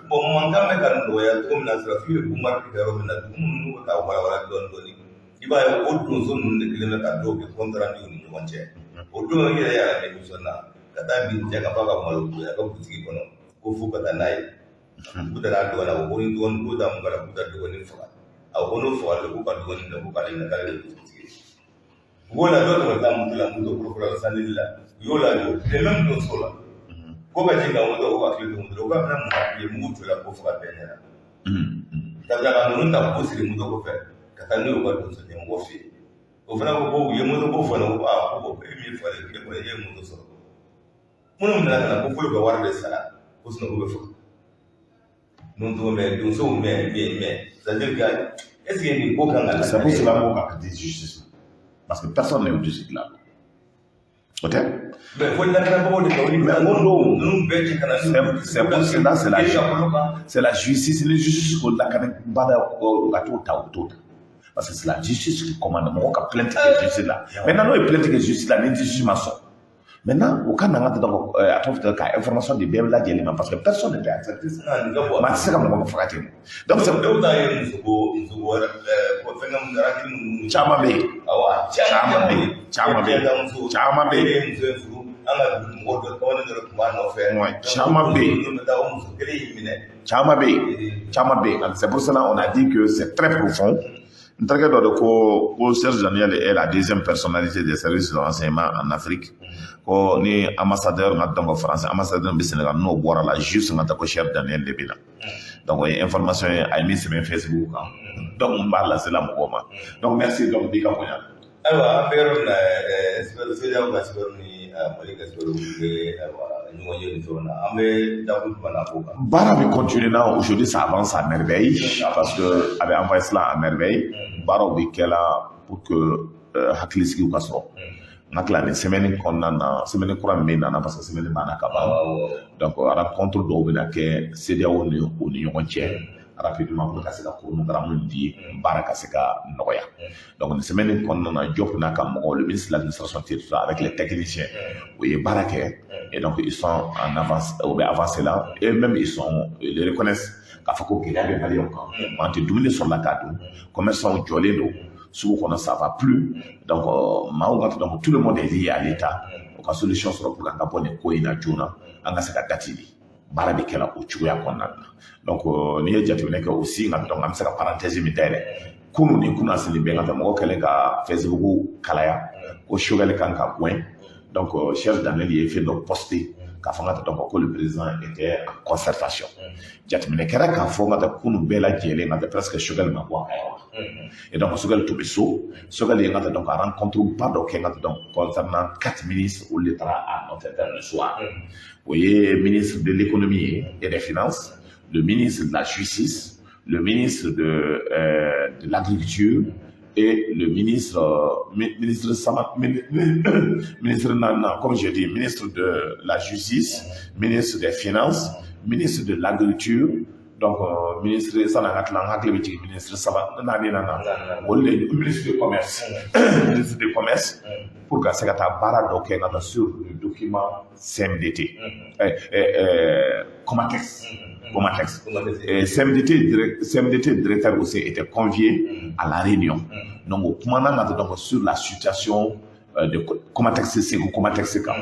Bon, mankan bɛ ka nɔgɔya cogo min na, sɔrɔdasiw ye bombarde kɛ yɔrɔ min na, dugu minnu bɛ ka walawala dɔɔnin dɔɔnin, i b'a ye o donso ninnu de kelen bɛ ka dɔw kɛ compte rendu ni ɲɔgɔn cɛ. O don i yɛrɛ y'a émission na ka taa bin cɛ ka fɔ a ka malo a ka butigi kɔnɔ ko fo ka taa n'a ye, k'u taara dɔgɔnin, a ko ko ni dɔgɔnin ko taa mun kɛra, k'u taa dɔgɔnin faga. A ko n'o fagala, k'u ka dɔgɔnin minɛ, ko k'ale minɛ, k'ale de ye butigitigi ye. U b'o la, dɔw tɛmɛ taa moto la, moto kɔrɔfɔla la, sandili la, u y'o lajɔ le même donso la, ko ka jigin ka moto, ko ka kile to moto la, ko ka bɛna mun ye, mugu jɔla ko faga bɛɛ ɲɛna, ka tila ka ninnu ta k'u siri moto kɔfɛ ka taa n'u ye u ka donso ɲɛmɔgɔ fɛ yen. O fana ko u ye moto ko fɔ ne ko aa ko e min fɔ ne kɔni e ye moto sɔrɔ. Minnu nana ka na ko f'olu ka wari de sara ko sinon k'u bɛ faga. Donso mɛ donsow mɛ mais c'est à dire que est ce que nin ko kan ka C'est pour cela qu'on a dit justice, parce que personne n'est au-dessus de la loi. O tɛ. Mais fo lakanabagaw de ka wuli. Mais o don ninnu bɛɛ ci ka na. C'est pour cela, c'est la justice. Ni justice ko lakanabada ka t'o ta, o t'o ta, parce que c'est la justice qui commande. Mɔgɔ ka plainte kɛ justice la. Maintenant, n'o ye plainte kɛ justice la, ni justice ma sɔn, maintenant o ka na n ka donc a tɔgɔ fɛ ka information di bɛɛ lajɛlen ma, parce que personne ne peut accepter ça. Maa tɛ se ka mɔgɔ faga ten. Donc c'est dɔw ta ye musoko fɛngɛ mun rakili ninnu. Caman bɛ yen. Awɔ, caman bɛ yen, caman bɛ yen, caman bɛ yen. E ye muso in furu, an ka dugu mɔgɔ dɔ kamalen dɔ tun b'a nɔfɛ. Caman bɛ yen. Ninnu bɛ taa o muso kelen in minɛ. Caman bɛ yen, caman bɛ yen. C'est pour cela on a dit que c'est très profond. N terikɛ dɔ de ko Serge Daniel est la deuxième personnalité des services de renseignement en Afrique, ko ni ambassadeur nka, donc français ambassadeur bɛ Sénégal, n'o bɔra la juste n ka taa ko Serge Daniel de bɛ na. Donc o ye information ye, a ye min sɛbɛn Facebook kan, donc n b'a lase la mɔgɔw ma. Donc merci, donc b'i ka bonya. Ayiwa, an bɛ yɔrɔ min na, CEDEAO ka experts ni Mali ka experts bɛ ayiwa ɲɔgɔn ye nin fɛnw na, an bɛ dakun jumɛn na ko kan? Baara bɛ continuer na. Aujourd'hui, ça avance à merveille, parce que a bɛ envoyé cela à merveille. Baaraw bɛ kɛ la pour que hakilisigiw ka sɔrɔ. N hakili la nin semaine kɔnɔna na, semaine kura min bɛ nana, parce que semaine banna ka ban, donc rencontre dɔw bɛna kɛ CEDEAO ni u ni ɲɔgɔn cɛ rapidement pour ka se ka chronogramme di, baara ka se ka nɔgɔya. Donc nin semaine kɔnɔna na, Diop n'a ka mɔgɔw, le ministre de l'Administration territoriale avec les techniciens, o ye baara kɛ et donc ils sont en avance, u bɛ avancer là et même ils reconnaissent k'a fɔ ko gɛlɛya bɛ maliyɛnw kan. Maa tɛ dumuni sɔrɔla k'a dun, commerçants jɔlen don sugu kɔnɔ, ça va plus. Donc maaw ka, donc tout le monde est lié à l'État, o ka solution sɔrɔ pour que an ka bɔ nin ko in na joona, an ka se ka date di. Baara bɛ kɛla o cogoya kɔnɔna na. Donc n'i ye jateminɛ kɛ aussi nka, donc an bɛ se ka parenthèse min dayɛlɛ kunun ni kunnasini bɛɛ ka fɛ mɔgɔ kɛlen ka Facebook kalaya ko Choguel kan ka gɛn. Donc Cheikh Daniel ye fɛn dɔ posté k'a fɔ n ka taa, donc ko le président était en concertation. Jateminɛ kɛra k'a fɔ n ka taa kunun bɛɛ lajɛlen ka taa presque Choguel ma bɔ a ka yɔrɔ la et donc Choguel tun bɛ so. Choguel ye n ka taa donc rencontre ba dɔ kɛ n ka taa donc concernant quatre ministres, olu de taara à nɔfɛ vers le soir. O ye ministre de l'Économie et des Finances, le ministre de la Justice, le ministre de l'Agriculture et le ministre Sama, ministre Nana, comme je dis, ministre de la Justice, ministre des Finances, ministre de l'Agriculture, donc ministre sananga tila n hakili bɛ jigin ministre saba naani nana olu de, ministre de commerce, ministre de commerce, pour ka se ka taa baara dɔ kɛ ka taa sur le document CMDT, Comatex, Comatex. Et CMDT, CMDT directeur aussi était convié à la réunion. Donc, o kumana ka donc sur la situation de Comatex, Segu Comatex kan.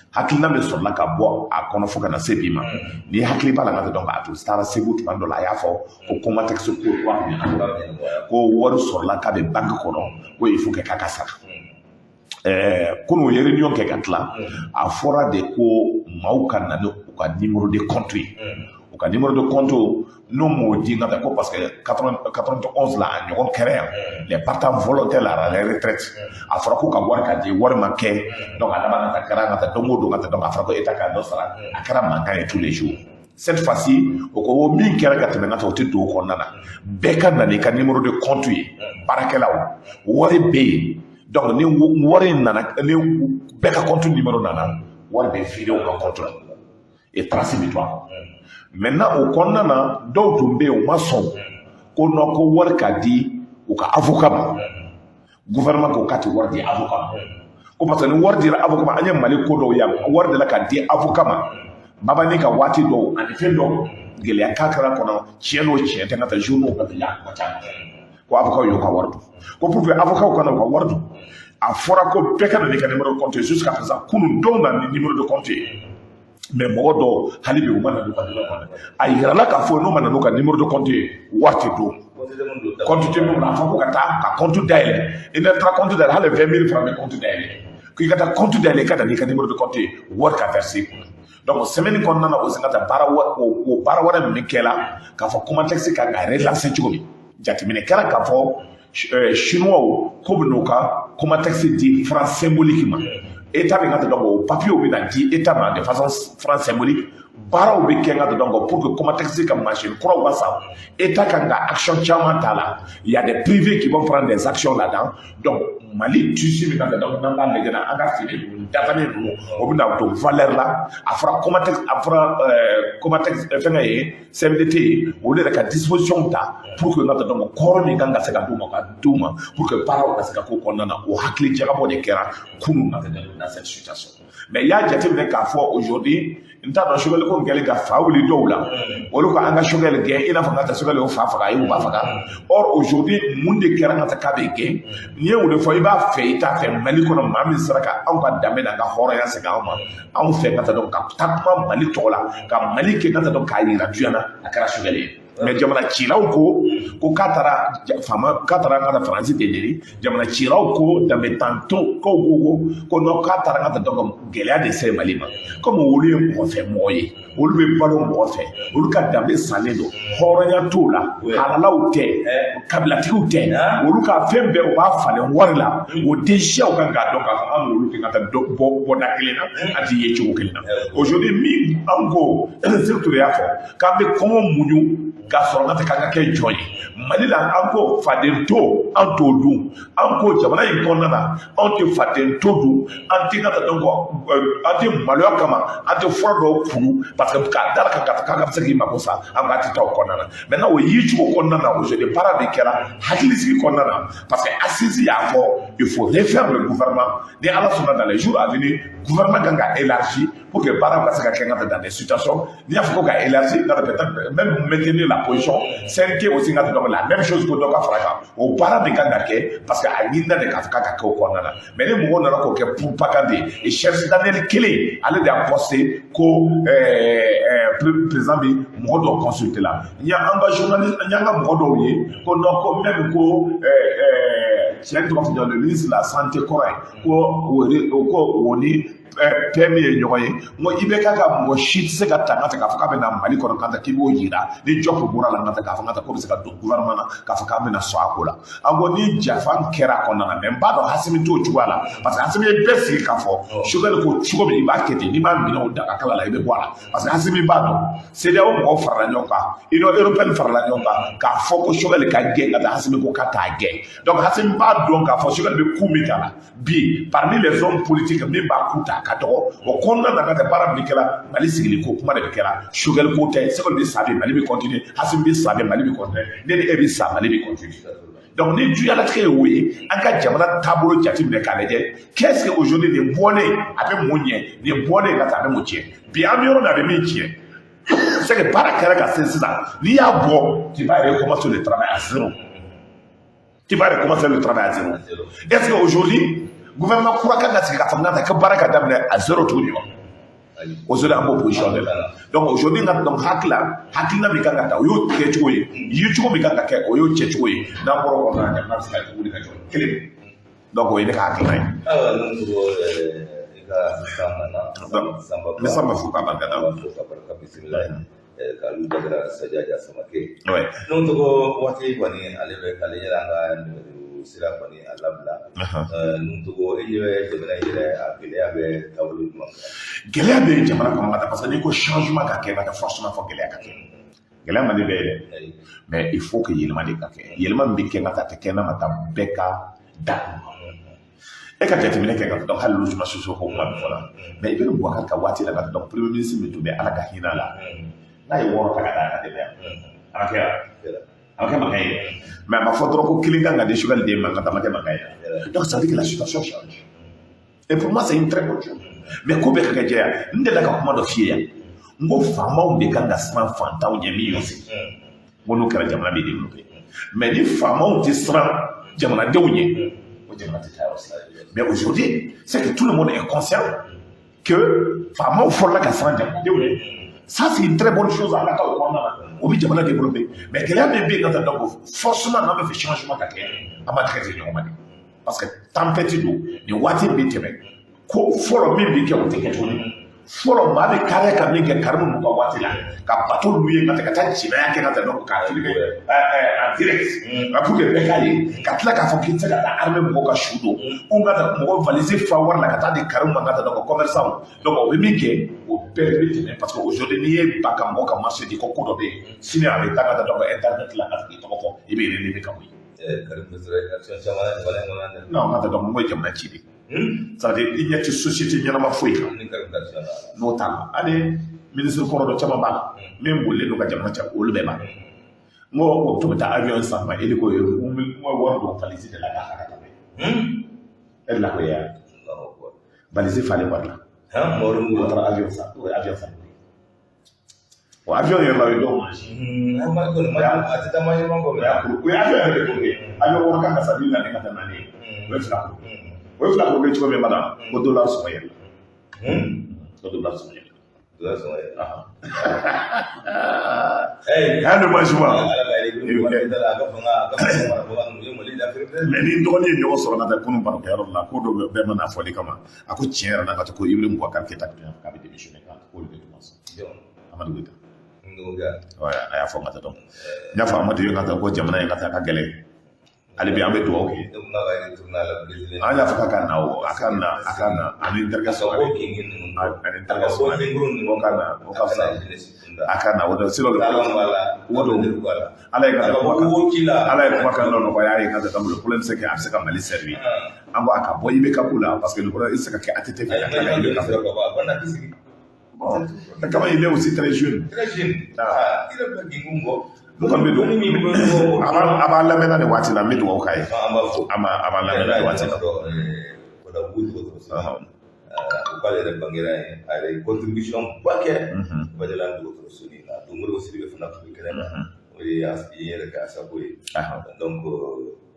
Hakilina bɛ sɔrɔla ka bɔ a kɔnɔ fo ka na se bi ma. Ni hakili b'a la ka donc a tun taara Segu tuma dɔ la, a y'a fɔ ko Comatex ko kura ɲɛnabɔ, ko wari sɔrɔla k'a bɛ banque kɔnɔ, ko il faut que k'a ka sara. Kunun u ye réunion kɛ ka tila, a fɔra de ko maaw ka na ni u ka numéro de compte ye, u ka numéro de compte n'o m'o di n ka taa ko parce que 91 la a ɲɔgɔn kɛra yan, les partants volontaires à la retraite, a fɔra ko ka wari ka di, wari ma kɛ. Donc a laban ka taa kɛra ka taa don o don ka taa, donc a fɔra ko État ka dɔ sara, a kɛra mankan ye tous les jours. Cette fois-ci, o ko min kɛra ka tɛmɛ n ka taa, o tɛ don o kɔnɔna na. Bɛɛ ka na n'i ka numéro de compte ye, baarakɛlaw, wari bɛ yen. Donc ni wari nana, ni bɛɛ ka compte numéro nana, wari bɛ virer u ka compte la et trace bɛ to a kɔnɔ. Maintenant, o kɔnɔna na, dɔw tun bɛ yen, u ma sɔn ko non, ko wari ka di u ka avocat ma. Gouvernement ko k'a tɛ wari di avocat ma, ko parce que ni wari dira avocat ma, an ye Mali ko dɔw yan, wari dala ka di avocat ma babani ka waati dɔw ani fɛn dɔw gɛlɛya k'a kɛra kɔnɔ, tiɲɛ n'o tiɲɛ tɛ, n ka taa journaux ka taa y'a kuma caman ko avocat y'u ka wari dun, ko pour que avocat kana u ka wari dun, a fɔra ko bɛɛ ka na n'i ka numéro de compte ye. Jusqu'à présent, kunun dɔw nana ni numéro de compte ye, mais mɔgɔ dɔw hali bi u ma na n'u ka numéro de compte. A yirala k'a fɔ n'u ma na n'u ka numéro de compte ye, wari tɛ d'u ma. Compte tɛ min kɔnɔ, a fɔ ko ka taa ka compte dayɛlɛ. I n'a taara compte dayɛlɛ, hali 20 000 francs bɛ compte dayɛlɛ, k'i ka taa compte dayɛlɛ, i ka na n'i ka numéro de compte ye, wari ka verser i kunna. Donc semaine kɔnɔna na, o sen ka taa baara o baara wɛrɛ min kɛla k'a fɔ Comatex kan ka relancer cogo min, jateminɛ kɛra k'a fɔ chinois ko bɛ n'u ka Comatex di franc symbolique ma État bɛ ka ta, donc o papier bɛ na di État ma de façon franc symbolique. Baaraw bɛ kɛ n ka donc pour que Comatex ka machine kuraw ka san. État kan ka action caman ta la. Il y a des privés qui vont prendre des actions là-dedans. Donc Mali tissu min ka, donc n'an b'a lajɛ na, an ka fini ninnu dafalen ninnu, o bɛ na don valeur la. A fɔra Comatex, a fɔra Comatex fɛngɛ ye, CMDT ye, olu yɛrɛ ka disposition ta pour que n ka donc kɔrɔ min kan ka se ka d'u ma, ka d'u ma, pour que baaraw ka se ka k'o kɔnɔna na. O hakili jagabɔ de kɛra kunun na dans cette situation. Mais i y'a jateminɛ k'a fɔ aujourd'hui, n t'a dɔn, Choguel ko kɛlen ka fa wuli dɔw la, olu ko an ka Choguel gɛn, i n'a fɔ n ka taa Choguel o fa faga, a y'u ba faga. Or aujourd'hui, mun de kɛra n ka taa k'a bɛ gɛn? N'i ye o de fɔ, i b'a fɛ, i t'a fɛ, Mali kɔnɔ, maa min sera ka anw ka danbe n'an ka hɔrɔnya segin anw ma, anw fɛ ka taa dɔn ka taa kuma Mali tɔgɔ la, ka Mali kɛ ka taa dɔn k'a yira diɲɛ na, a kɛra Choguel ye. Mais jamana cilaw ko k'a taara faama, k'a taara an ka taa Faransi de ɲini. Jamana cilaw ko, danbe tanto ko non, k'a taara an ka taa dɔn gɛlɛya de se Mali ma. Komi olu ye mɔgɔ fɛ mɔgɔ ye, olu bɛ balo mɔgɔ fɛ, olu ka danbe sannen don, hɔrɔnya t'o la, halalaw tɛ, kabilatigiw tɛ, olu ka fɛn bɛɛ u b'a falen wari la. O den siyaw kan k'a dɔn k'a fɔ an n'olu tɛ ka taa bɔ bɔda kelen na, an ti ye cogo kelen na. Aujourd'hui, min an ko, Sékou Touré y'a fɔ k'an bɛ kɔngɔ muɲu k'a sɔrɔ n ka tɛ k'an ka kɛ jɔn ye Mali la. An ko faden to, an t'o dun. An ko jamana in kɔnɔna na, anw tɛ faden to dun, an tɛ ka taa dɔn kɔ, an tɛ maloya kama, an tɛ fura dɔw kuru parce que k'a da kan k'a fɔ k'an ka se k'i mako sa, an k'a tɛ taa o kɔnɔna na. Maintenant, o yicogo kɔnɔna na, aujourd'hui, baara de kɛra hakilisigi kɔnɔna na, parce que assise y'a fɔ, il faut refaire le gouvernement. Ni Ala sɔnna, dans les jours à venir, gouvernement kan ka élargi pour que baara ka se ka kɛ n ka dans des situations. N'i y'a fɔ ko ka élargi, n ka peut-être même maintenir la position, CNT aussi ka donc la même chose, ko dɔ ka fara kan, o baara de kan ka kɛ, parce que a ɲinina de k'a fɔ k'a ka kɛ o kɔnɔna na. Mais ni mɔgɔw nana k'o kɛ propagande ye, et Cheikh Daniel kelen ale de y'a posté ko président bi mɔgɔ dɔw consulter la. N y'an ka journaliste, n y'an ka mɔgɔ dɔw ye ko non, ko même ko cɛ tɔgɔ fɔ, le ministre de la Santé kɔrɔ ye, ko o ni PM ye ɲɔgɔn ye. N ko IBK ka mɔgɔ si tɛ se ka ta n ka ta k'a fɔ k'a bɛ na Mali kɔnɔ k'a ta k'i b'o yira ni Diop bɔra la, n ka ta k'a fɔ n ka ta k'o bɛ se ka don gouvernement na, k'a fɔ k'an bɛna sɔn a ko la. An ko ni jafa kɛra a kɔnɔna na, mais n b'a dɔn Assimi t'o cogoya la, parce que Assimi ye bɛɛ sigi k'a fɔ Choguel ko cogo min, i b'a kɛ ten, n'i m'a minɛ o daga kala la, i bɛ bɔ a la, parce que Assimi b'a dɔn CEDEAO mɔgɔw farala ɲɔgɔn kan, Union européenne farala ɲɔgɔn kan k'a fɔ ko Choguel ka gɛn ka taa, Assimi ko k'a t'a gɛn. Donc Assimi b'a dɔn k'a fɔ Choguel bɛ coup min ta la bi, parmi les hommes politiques, min b'a coup ta a ka dɔgɔ o kɔnɔna na. Ka tɛ baara min kɛra Mali sigili ko kuma de bɛ kɛra, Choguel ko tɛ. Choguel bɛ sa bi, Mali bɛ continuer. Assimi bɛ sa bi, Mali bɛ continuer. Ne ni e bɛ sa, Mali bɛ continuer. Donc ni diɲɛlatigɛ ye o ye, an ka jamana taabolo jateminɛ k'a lajɛ, qu'est-ce que aujourd'hui nin bɔlen a bɛ mun ɲɛ, nin bɔlen ka taa a bɛ mun tiɲɛ? Bi an bɛ yɔrɔ min, a bɛ min tiɲɛ, c'est que baara kɛra ka se sisan, n'i y'a bɔ, tu vas recommencer le travail à zéro, tu vas recommencer le travail à zéro. Est-ce que aujourd'hui gouvernement kura kan ka sigi k'a fɔ n ka taa ko baara ka daminɛ à zéro tuguni wa? Aujourd'hui, an b'o position de la. Donc aujourd'hui, nka donc hakilina min kan ka ta, o y'o kɛcogo ye, ye cogo min kan ka kɛ, o y'o kɛcogo ye. N'an bɔra o kɔnɔna na, jamana bɛ se ka wuli ka jɔ kelen. Donc o ye ne ka hakilina ye. Ayiwa, ninnu ko i ka assistant nana Samba. N bɛ Samba fo k'a barika da. Fo ka barika, bisimila k'alu Jagara Sajaja Samake. Ouais. N'o tɔgɔ waati kɔni, ale bɛ k'ale yɛrɛ an ka nɛgɛjuru sira kɔni a labila. N'o tɔgɔ, e ɲɛ bɛ jamana in yɛrɛ, a gɛlɛya bɛ taabolo jumɛn kan? Gɛlɛya bɛ jamana kɔnɔ ka taa, parce que n'i ko changement ka kɛ, ka forcément fɔ gɛlɛya ka kɛ. Gɛlɛya man di bɛɛ ye dɛ, mais il faut que yɛlɛma de ka kɛ. Yɛlɛma min bɛ kɛ ka taa, a tɛ kɛ n'a ma taa bɛɛ ka da kun. E ka jateminɛ kɛ ka dɔn, hali logement sociaux ko kuma bɛ fɔ la, mais i bɛ Boubacar ka waati la ka dɔn, premier ministre min tun bɛ, Ala ka hinɛ a la, n'a ye 6 ta ka d'a ka denbaya, a ma kɛ wa? A ma kɛ mankan ye, mais a ma fɔ dɔrɔn ko kelen kan ka di Choguel den ma, ka taa ma kɛ mankan ye. Donc ça veut dire que la situation change, et pour moi, c'est une très bonne chose. Mais ko bɛɛ ka kɛ jɛya. N delila ka kuma dɔ f'i ye yan, n ko faamaw de kan ka siran fantanw ɲɛ min y'o sigi. N ko n'o kɛra, jamana bɛ développer. Mais ni faamaw tɛ siran jamanadenw ɲɛ, o jamana tɛ taa yɔrɔ si. Mais aujourd'hui, c'est que tout le monde est conscient que faamaw fɔlɔla ka siran jamanadenw ɲɛ. Ça, c'est une très bonne chose. Ala ka o kɔnɔna na, o bɛ jamana développer. Mais gɛlɛya min bɛ yen ka taa, donc forcément, n'an bɛ fɛ changement ka kɛ, an b'a tɛgɛ di ɲɔgɔn ma de, parce que tempête don. Nin waati bɛ tɛmɛ, ko fɔlɔ min bɛ kɛ, o tɛ kɛ tuguni. Fɔlɔ maa bɛ kariya ka min kɛ Karimu ninnu ka waati la, ka bateau louer ka taa jɛnɛya kɛ ka taa donc k'a filmer en direct pour que bɛɛ k'a ye, ka tila k'a fɔ k'i tɛ se ka taa armée mɔgɔw ka su don ou ka taa mɔgɔ valise fa wari la ka taa di Karimu ma ka taa donc commerçant. Donc o bɛ min kɛ, o bɛɛ bɛ tɛmɛ, parce que aujourd'hui n'i ye ba ka mɔgɔ ka marché di ko ko dɔ bɛ yen, sini a bɛ taa ka taa donc internet la ka k'i tɔgɔ fɔ, i bɛ relever ka bɔ yen. Karim bɛ sɔrɔ action caman na jamana in kɔnɔ yan dɛ. Non, ka taa donc n ko ye jamana ci de, c'est à dire i ɲɛ tɛ société ɲɛnama foyi kan. Ni Karim ka action na. N'o t'a la, hali ministre kɔrɔ dɔ caman b'a la min bolilen don ka jamana cɛ, olu bɛɛ b'a la. N ko o to bɛ taa avion san ma hélico ye, n ko wari don valise de la k'a ta ka taa n'a ye. E de la ko ya Allahu akbar. Valise falen wari la. Han, mɔgɔ o taara avion san, o ye avion san, o avion yɛrɛ la, o ye dɔw mansin. An ma kɔni ma a tɛ taa mansin kɔ. O y'a kuru, o ye avion yɛrɛ de kuru ye. Avion wɔɔrɔ kan ka san 40 ka taa naani ye, o ye fila kuru, o ye fila kuru kɛ cogo min madame, ko dollar sɔngɔ yɛlɛla, ko dollar sɔngɔ yɛlɛla. Dollar sɔngɔ yɛlɛla. Hali mansin ma. Ala ka yɛrɛ waati da la, a ka fanga, a ka fanga marabaga ninnu ye Mali lafiri dɛ. Mais ni n dɔgɔnin ye ɲɔgɔn sɔrɔ ka taa kunun barokɛyɔrɔ la, ko dɔ bɛɛ ma na fɔli kama, a ko tiɲɛ yɛrɛ la ka to ko Ibrahim Boubacar Keïta k'a bɛ démissionner, k'olu bɛ tuma sɔn. Jɔn? Amadu Goyita. N dɔgɔkɛ. Ouais, a y'a fɔ n ka taa dɔn n y'a fɔ Amadu ye ka taa ko jamana in ka taa ka gɛlɛn, hali bi an bɛ dugawu kɛ. Ne ko k'a ka retourner à la Brésil. An y'a fɔ k'a ka na, o a ka na, a ka na ani n terikɛ Ka bɔ Sɔgɔli kinkin ninnu. Ani n A terikɛ ka bɔ Sɔgɔli nenguru ninnu. O ka na, o ka fisa. A ka na jeunesse kunda. A ka na, o de sinon Talan b'a la. O don. Avenir b'a la. Ala ye ka A taa ka bɔ kumakan wo ci la. Ala ye kumakan dɔ nɔgɔya a ye ka taa le problème, c'est que a bɛ se ka Mali servir. An ko a ka bɔ IBK ko la, parce que le problème, i tɛ se ka kɛ ATT fɛ A ka ye tila ka Mali IBK sɔrɔ ka bɔ a banna k'i sigi. Bon, quand même, il est aussi très jeune. Très jeune. Ah. Ah, i yɛrɛ bɛ kinkin bɔ. Mun kɔni bɛ don Ni min bɛ bɔ. A b'a lamɛnna nin waati la, n bɛ dugawu k'a ye. An b'a fɔ. A b'a lamɛnna nin waati la. Kɔdabugu dɔgɔtɔrɔso la. O k'ale yɛrɛ bangera yen, a yɛrɛ ye contribution ba kɛ Badialan dɔgɔtɔrɔso nin na. Donc Modibo Sidibe fana tun bɛ kɛnɛ kan. O ye yen yɛrɛ kɛ Asako ye. Donc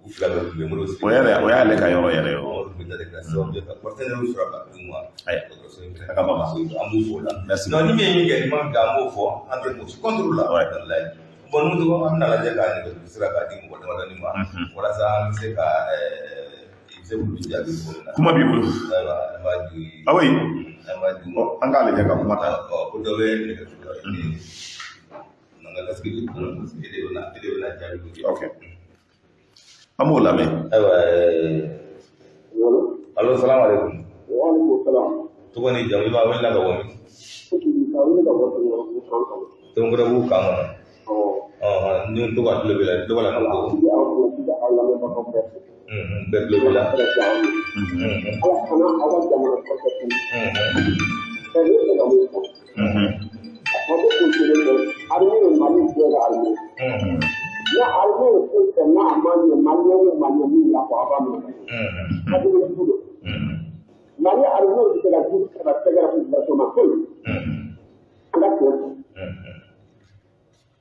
u fila bɛɛ tun bɛ Modibo Sidibe. O yɛrɛ, o y'ale ka yɔrɔ yɛrɛ ye o. Modibo Goyita de kɛra sababu ye ka partenaire sɔrɔ ka d'u ma. Ayiwa. Dɔgɔtɔrɔso in fɛnɛ. A ka baba. An b'u fo o la. Merci. Non, ni min ye min kɛ, ni ma min kɛ, an b'o fɔ. An tɛ mɔgɔ si contre la. Ouais. Walayi. Bon, n'u tɔgɔ, an bɛna lajɛ ka nɛgɛjuru sira k'a di mɔgɔ damadɔni ma. Walasa an bɛ se ka i bɛ se k'olu jaabi cogo min na. Kuma b'i bolo. Ayiwa, an b'a di. Ah oui. An b'a di. Bon, an k'a lajɛ ka kuma ta. Ɔ, ko dɔ bɛ nɛgɛjuru la. N'an ka lasigi bɛ kɔnɔ, parce que e de bɛna jaabi kɛ. Ok. An b'o lamɛn. Ayiwa, allo, salamu aleykum. Waaleykum salam. Tɔgɔ ni jamu, i b'a wele ka bɔ min? Ka wele ka bɔ Tɔnbukutu kan kɔnɔ. Tɔnbukutu kan kɔnɔ. Awɔ. Ni to ka tulo b'i la, tulo b'a la Ala ko. i bɛ aw fo, i bɛ aw lamɛnbagaw bɛɛ fo. Bɛɛ tulo b'i la. Ala k'an ye. Ala kana aw ka jamana kɔfɛ tun. Ne bɛ se ka mun fɔ? A bɛ kun kelen kɛ, armée ye Mali bɛɛ ka armée. N'a armée ye foyi kɛ n'a ma ɲɛ, Maliyɛn o Maliyɛn min y'a fɔ, a b'a minɛ. Hakili jugu don. Mali armée bɛ se ka ji ka tɛgɛrɛ fo gouvernement foyi. An ka tiɲɛ fɔ.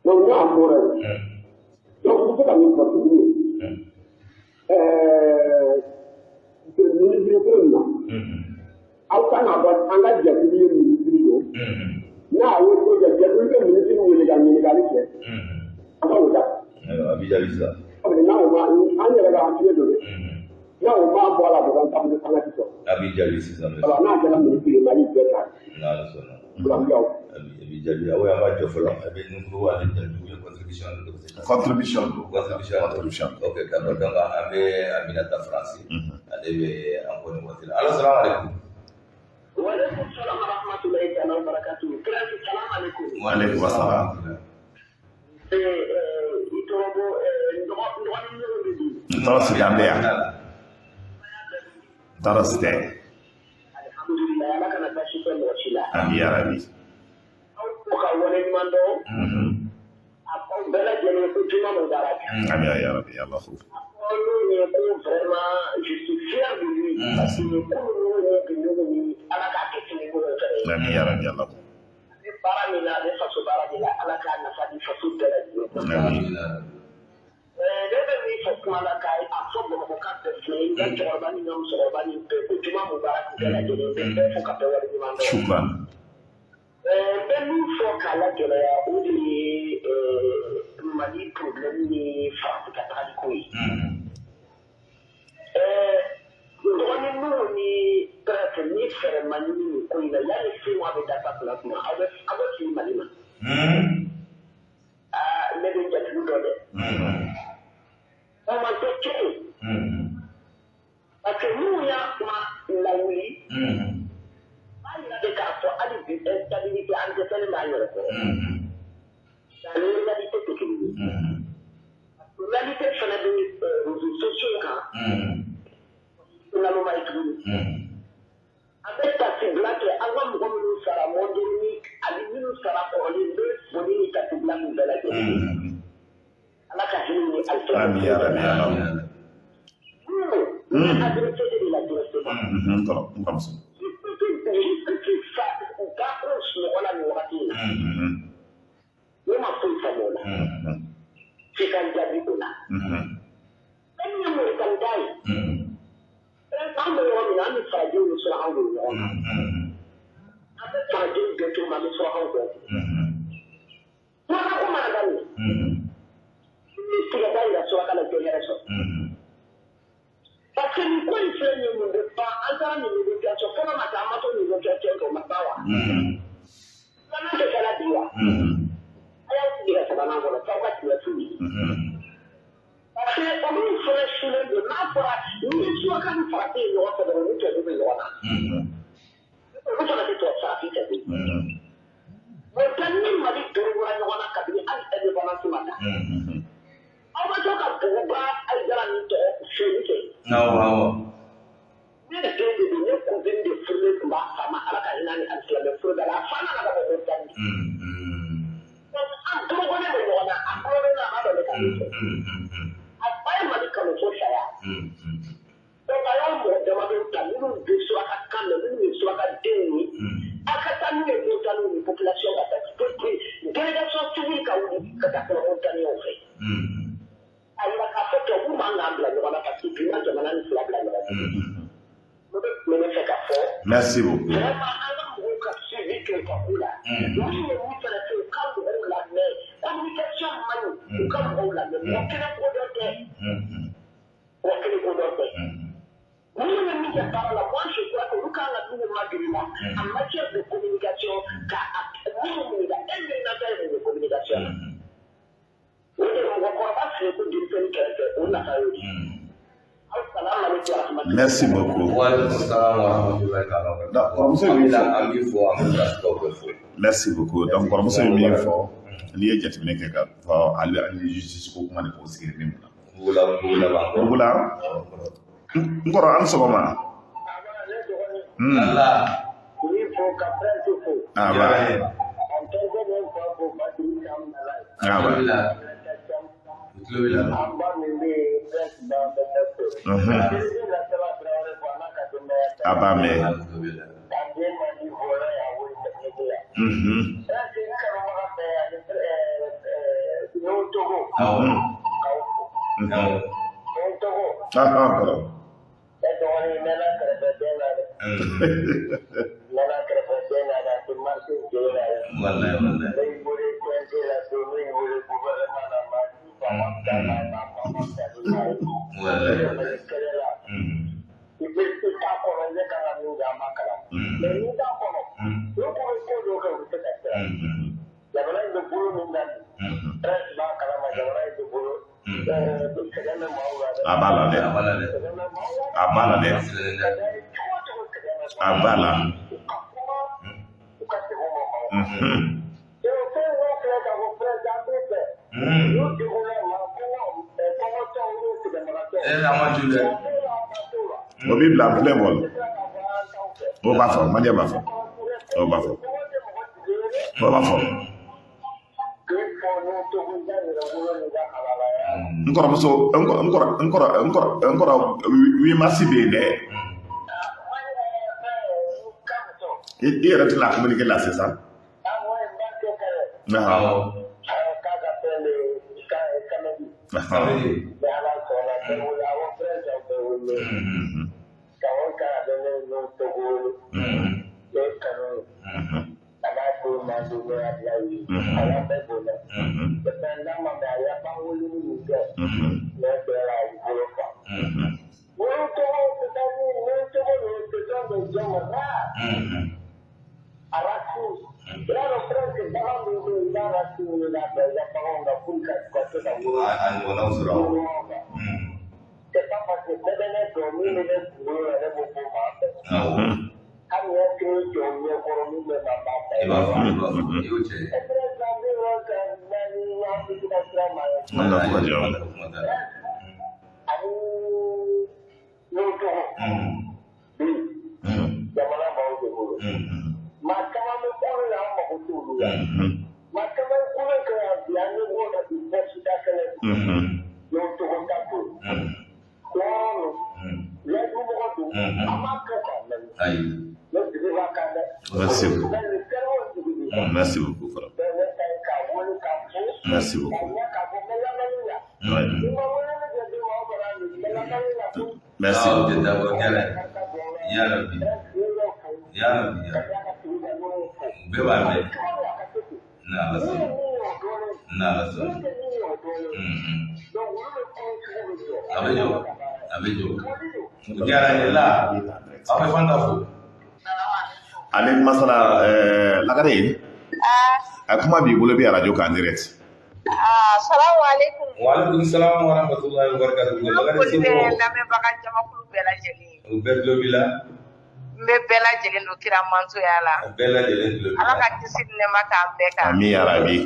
Donc n'a fɔra yen. Donc n bɛ se ka min fɔ tuguni. Minisiri ko in na. Aw kan ka bɔ an ka jɛkulu ye minisiri don. N'a ye ko kɛ, jɛkulu bɛ minisiri wele ka ɲininkali kɛ. An ka o da. Ayiwa, a b'i jaabi sisan. Parce que n'a o ma, an yɛrɛ ka hakili don dɛ. N'a o ma bɔ a la dɔrɔn, kabini fanga ti sɔrɔ. A b'i jaabi sisan. Voilà, n'a kɛra minisiri ye, Mali bɛɛ ta. N'Ala sɔnna. Voilà, n bɛ aw. A b'i jaabi. Awɔ, an b'a jɔ fɔlɔ. A bɛ nunkuru ale jaabi ye contribution de don. Contribution don. Contribution. Contribution. Ok, d'accord. Donc an bɛ Aminata Faransi. Ale bɛ an kɔ nin waati la. Allo, salamu aleykum. Waaleykum salam wa rahmatulahi ta'ala wa barakatuhu. Prince, salam aleykum. Aleykum assalam. I tɔgɔ ko n dɔgɔnin minnu de don. N tɔɔrɔ si tɛ, an bɛ yan. Tɔɔrɔ si tɛ. Alhamdulilayi, Ala kana baasi kɛ mɔgɔ si la. Ami yarabi. Aw fo ka waleɲuman dɔn. A aw bɛɛ lajɛlen ko juma mubarak. Ami yarabi, Allahu. A fɔ n'u ye ko vraiment je suis fier de lui. Parce que ko ninnu ye bi ni Ala k'a kɛ sini ko fɛ. Ami yarabi, Allahu. A bɛ baara min na, a bɛ faso baara de la, Ala k'a nafa di faso bɛɛ lajɛlen ma. Ami. Ne bɛ min fɔ kuma la ka a fɔ Bamakɔ ka bɛɛ filɛ, n ka cɛkɔrɔba ni n ka musokɔrɔba ni bɛɛ ko juma mubarak bɛɛ lajɛlen, n bɛ bɛɛ fo ka bɛɛ waleɲuman dɔn. Shukran. N bɛ min fɔ k'a la gɛlɛya, o de ye Mali problème ni Faransi ka tagali ko ye. N dɔgɔnin Nuhu ni Prince ni fɛɛrɛ ma ɲini nin ko in na, yanni 6 mois bɛ dafa tuma tuma, aw bɛ fili Mali ma. Aa, ne bɛ n jatigi dɔn dɛ. O ma tɛ kɛ yen. Parce que minnu y'a kuma lawuli, b'a yira de k'a fɔ hali bi instabilité, an dɛsɛlen b'an yɛrɛ kɔrɔ. Nka ni réalité tɛ kelen ye. Réalité fana bɛ réseaux sociaux kan. Naloma ye tuguni. An bɛ tasibila kɛ an ka mɔgɔ minnu sara mɔdeni ani minnu sara kɔrɔlen, n bɛ foli ni tasibila min bɛɛ lajɛlen. Ala ka hinɛ ni alisa. Amin ya Rabbi, amin. Minnu n adressé de la directement. N kɔrɔ, n kɔrɔmuso. Justice fa u ka ko sunɔgɔ la nin wagati in na. Ne ma foyi faamu o la. F'i ka n jaabi o la. Fɛn min ye Moritani ta ye. An bɛ yɔrɔ min na, an ni farajɛw ni surakaw de bɛ ɲɔgɔn kan. An bɛ farajɛw gɛn cogo min, an bɛ surakaw gɛn. Suraka ko mana daminɛ, ni tigɛ da yira suraka la, i tɛ hɛrɛ sɔrɔ. Parce que nin ko in filɛ nin ye, nin bɛ ban, an taara nin négociation fɔlɔ ma kɛ, an ma to négociation kɛ, o ma ban wa? Filanan tɛ kɛla bi wa? A y'aw sigi ka sabanan kɔnɔ f'aw ka tiɲɛ f'u ye. Parce que olu fana sulen don, n'a fɔra ni suraka ni farafin ye ɲɔgɔn fɛ dɔrɔn, olu tubabu bɛ ɲɔgɔn na. Olu fana tɛ tubabu farafin fɛ koyi. Mauritanie ni Mali dorogora ɲɔgɔn na kabini hali indépendance ma ta. Aw bɛ to ka Buguba Ayidara min tɔgɔ feere kɛ. Awɔ, awɔ. Ne den de don, ne cousine de furulen tun b'a fa ma, Ala ka hinɛ ni alisilamɛ furu da la, a fa nana ka bɔ Mauritanie. Donc an dorogolen bɛ ɲɔgɔn na, a kulo bɛ na, a b'a dɔn ne ka min kɛ. A fa ye Mali kanu fo saya. Donc a y'aw mɔgɔ damadɔ ta minnu bɛ suraka kan mɛn, minnu ye suraka denw ye. A ka taa n'u ye Mauritanie ni population ka taa délégation civile ka wuli ka taa kuma Mauritaniens fɛ. A yira k'a fɔ tubabu man k'an bila ɲɔgɔn na, parce que bi ma jamana ni fila bila ɲɔgɔn na. Ne bɛ tun bɛ ne fɛ ka fɔ. Merci beaucoup. Vraiment, an ka mɔgɔw ka suivi kɛ u ka ko la. Minnu ye min fana kɛ, u ka mɔgɔw lamɛn. Communication man ɲi, u ka mɔgɔw lamɛn. Mɔgɔ kelen ko dɔ tɛ. Mɔgɔ kelen ko dɔ tɛ. Minnu ye min kɛ baara la, moi je crois que olu kan ka minnu magiri la en matière de communication, ka a minnu ɲininka, e miirinata ye mun ye communication na? O de mɔgɔkɔrɔba sigi ko denmisɛnnin kɛrɛfɛ, o nafa y'o de ye. Aw salamu aleykum wa rahmatulah. Merci beaucoup. Wa aleykum salam wa rahmatulahi taala wa barakatuh. Donc, kɔrɔmuso ye min fɔ. An b'i fo, an bɛ karamɔgɔw bɛɛ fo. Merci beaucoup. Donc kɔrɔmuso ye min fɔ, n'i ye jateminɛ kɛ ka fɔ, ale ani justice ko kuma de fɔ, o sigilen bɛ mun na? Bugula, Bugula b'an kɔrɔ. Bugula, n kɔrɔ, an sɔgɔma. Ala. K'i fo ka prince fo. Ah ba. An terikɛ bɛ n fa fo, Badiri Sam nana ye. Ah ba. U tulo b'i la. An ba min bɛ yen, prince b'an bɛɛ fo. Terikɛ Lasala Tarawele fo, a n'a ka denbaya bɛɛ. A b'a mɛn. A tulo b'i la. K'an den man di hɔrɔn ye, a wele technique la. Prince, n kanubaga bɛɛ ani Nuhu Togo. Awɔ. K'aw fo. Awɔ. Nuhu Togo. Ah ah, kɔrɔ. Ne dɔgɔnin, n mɛnna kɛrɛfɛden na dɛ. N mɛnna kɛrɛfɛden na dɛ, a tɛ marché den na dɛ. Walayi, walayi. Ne y'i wele CNT la don, ne y'i wele gouvernement la, maa si fa ma fisa n'a ye, maa fa ma fisa ni maa ye. Walayi, Ne walayi. bɛ kɛlɛ la. I bɛ i t'a kɔnɔ, i bɛ kan ka min kɛ, a ma kalan. Mais n'i t'a kɔnɔ, n'u ko bɛ ko dɔw kɛ, u bɛ se ka siran. Jamana in bɛ bolo min kan bi, prince b'a kalama, jamana in bɛ bolo. Sɛgɛn bɛ maaw la dɛ. A b'a la dɛ. A b'a la dɛ. Sɛgɛn bɛ maaw la. A b'a la dɛ. A sigilen dɛ. Ka da ye cogo o cogo, sɛgɛn bɛ maaw A la. b'a la. U ka kuma, u ka degun ma maaw kan. O fɛn ninnu filɛ k'a fɔ prince, an b'e fɛ. N'u degunna maa kɔngɔ, kɔngɔtɔw n'u sɛgɛnbagatɔw. Eh, a ma ju dɛ. A t'o la, a ma t'o la. O b'i bila en plein vol. I tɛ se k'a fɔ an t'aw fɛ. O b'a fɔ, Malien b'a fɔ. O b'a fɔ. Kɔngɔ tɛ mɔgɔ jigi ye dɛ. O b'a fɔ. K'i fɔ n'o togo i ka yɛrɛ wolo n'i ka halalaya la. N kɔrɔmuso, n kɔrɔ, n kɔrɔ, n kɔrɔ, n kɔrɔ, n kɔrɔ, 8 mars bɛ yen dɛ. I yɛrɛ tɛna communiquer la sisan. Awɔ. Samedi. A ɲɔgɔnnaw sɔrɔ. Awɔ. I b'a fɔ, i b'a fɔ, i y'o cɛ ye. An ka kuma jɔ. Kuma t'a la. Ayi. Merci beaucoup. Merci beaucoup, frère. Merci beaucoup. Ouais. Merci Ah, ok, beaucoup. d'accord, kɛlɛ. Ya Rabbi. Ya Rabbi, ya Rabbi. Bɛɛ b'a mɛn. N'Ala sɔnna. N'Ala sɔnna. A bɛ jɔ. A bɛ jɔ. O diyara n ye la. Aw bɛ Fanta fo. Ale masala Lagare, a kuma b'i bolo, i bɛ arajo kan direct. Salamu alaikum. Wa alaikum salam wa rahmatullahi wa barakatuh. N ka Lagare foli bɛ somɔgɔw. lamɛnbaga jamakulu bɛɛ lajɛlen ye. U bɛɛ tulo b'i la. N bɛ bɛɛ lajɛlen don kira mantoya la. A bɛɛ lajɛlen tulo b'i Ala la. ka kisi ni nɛɛma k'an bɛɛ kan. Ami ya Rabbi.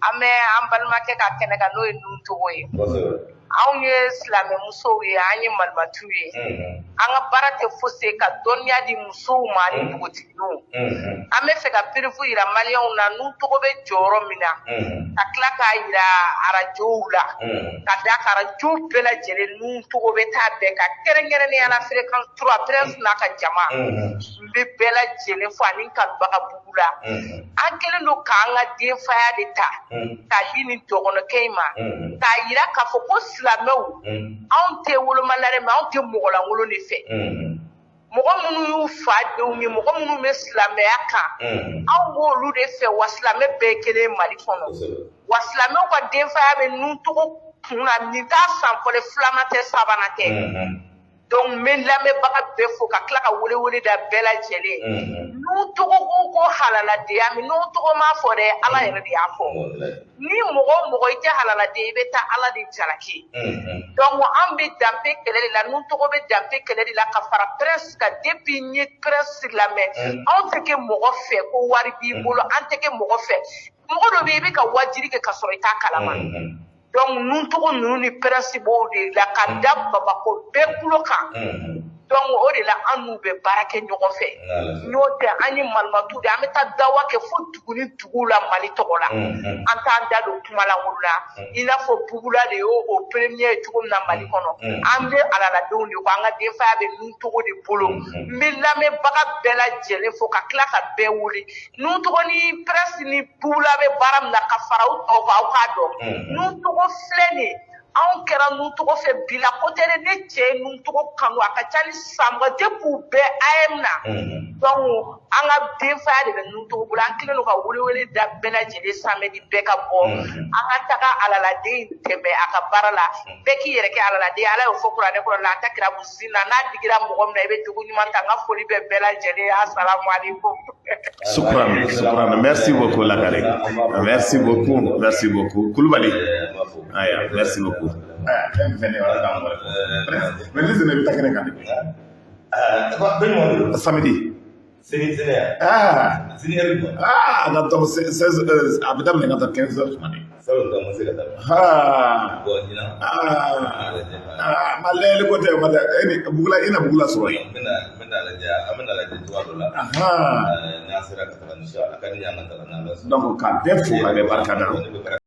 An bɛ an balimakɛ ka kɛnɛ kan, n'o ye Nuntogo ye. Kosɛbɛ. Anw ye silamɛmusow ye, an ye malimatuw ye. An ka baara tɛ fosi ye ka dɔnniya di musow ma ani npogotigininw. An bɛ fɛ ka preuve yira maliyɛnw na Nuntogo bɛ jɔyɔrɔ min na. Ka tila k'a yira arajow la. Ka da kan arajo bɛɛ lajɛlen Nuntogo bɛ taa bɛɛ kan, kɛrɛnkɛrɛnnenya la fréquence 3, Prince n'a ka jama. N bɛ bɛɛ lajɛlen fo ani kanubaga bugu la. An kɛlen don k'an ka denfaya de ta k'a di nin dɔgɔnɔkɛ in ma, k'a yira k'a fɔ ko silamɛw, anw tɛ woloma la dɛ, mais anw tɛ mɔgɔlankolon de fɛ. Mɔgɔ minnu y'u fa denw ye, mɔgɔ minnu bɛ silamɛya kan, anw b'olu de fɛ. Wa silamɛ bɛɛ ye kelen ye Mali kɔnɔ. Wa silamɛw ka denfaya bɛ Nuntogo kun na. Nin t'a san fɔlɔ, filanan tɛ, sabanan tɛ. Donc n bɛ lamɛnbaga bɛɛ fo ka tila ka welewele da bɛɛ lajɛlen. Nuntogo ko halaladenya min, Nuntogo m'a fɔ dɛ, Ala yɛrɛ de y'a fɔ. Ni mɔgɔ o mɔgɔ i tɛ halaladen, i bɛ taa Ala de jalaki. Donc an bɛ danbe kɛlɛ de la, Nuntogo bɛ danbe kɛlɛ de la ka fara Prince kan. Depuis n ye Prince lamɛn, anw tɛ kɛ mɔgɔ fɛ ko wari b'i bolo, an tɛ kɛ mɔgɔ fɛ. Mɔgɔ dɔ bɛ yen, i bɛ ka wajiri kɛ ka sɔrɔ i t'a kalama. Donc Nuntogo ninnu ni Prince b'o de la ka da Bamakɔ bɛɛ kulo kan. Donc o de la an n'u bɛ baara kɛ ɲɔgɔn fɛ. N'o tɛ, an ye malimatu de, an bɛ taa dawa kɛ fo dugu ni dugu la Mali tɔgɔ la. An t'an da don kuma lankolon na. I n'a fɔ Bugula de y'o o premier ye cogo min na Mali kɔnɔ. An bɛ alaladenw de kɔ, an ka denfaya bɛ Nuntogo de bolo. N bɛ lamɛnbaga bɛɛ lajɛlen fo ka tila ka bɛɛ wele. Nuntogo ni Prince ni Bugula bɛ baara min na ka fara u tɔw kan, aw k'a dɔn. Nuntogo filɛ nin ye, anw kɛra Nuntogo fɛ bi la ko tɛ dɛ. Ne cɛ ye Nuntogo kanu, a ka ca ni san 20 depuis u bɛɛ AM na. Donc an ka denfaya de bɛ Nuntogo bolo. An kɛlen don ka welewele da bɛɛ lajɛlen, samedi bɛɛ ka bɔ, an ka taga alaladen dɛmɛ a ka baara la. Bɛɛ k'i yɛrɛ kɛ alaladen. Ala y'o fɔ kuranɛ kɔnɔ, la takirabu zina, n'a digira mɔgɔ min na, i bɛ jogo ɲuman ta. N ka foli bɛ bɛɛ lajɛlen ye. Asalamu aleykum. Shukran, shukran. Merci beaucoup, Lagare. Merci beaucoup, merci beaucoup. Koulibaly. Aya, merci beaucoup. Mais les ne bɛ taa kɛnɛ kan de. Bɛɛ ɲuman don. Samedi. Sini sini ya. Ah, Sini yɛrɛ jumɛn? Ah, ka donc 16, a bɛ daminɛ ka taa 15 heures tuma de. Salon ta ma se ka taa. Ah, Bon, ɲinan. ah, ah, ma lɛli ko tɛ, ma tɛ, e ni Bugula, i na Bugula sɔrɔ yen. N bɛna lajɛ, an bɛna lajɛ cogoya dɔ la. Ahan. N'an sera ka taga, inshallah, a ka di n ye an ka taga n'Ala sɔnna. Donc ka bɛɛ fo ka bɛɛ barika da. Ne bɛ baara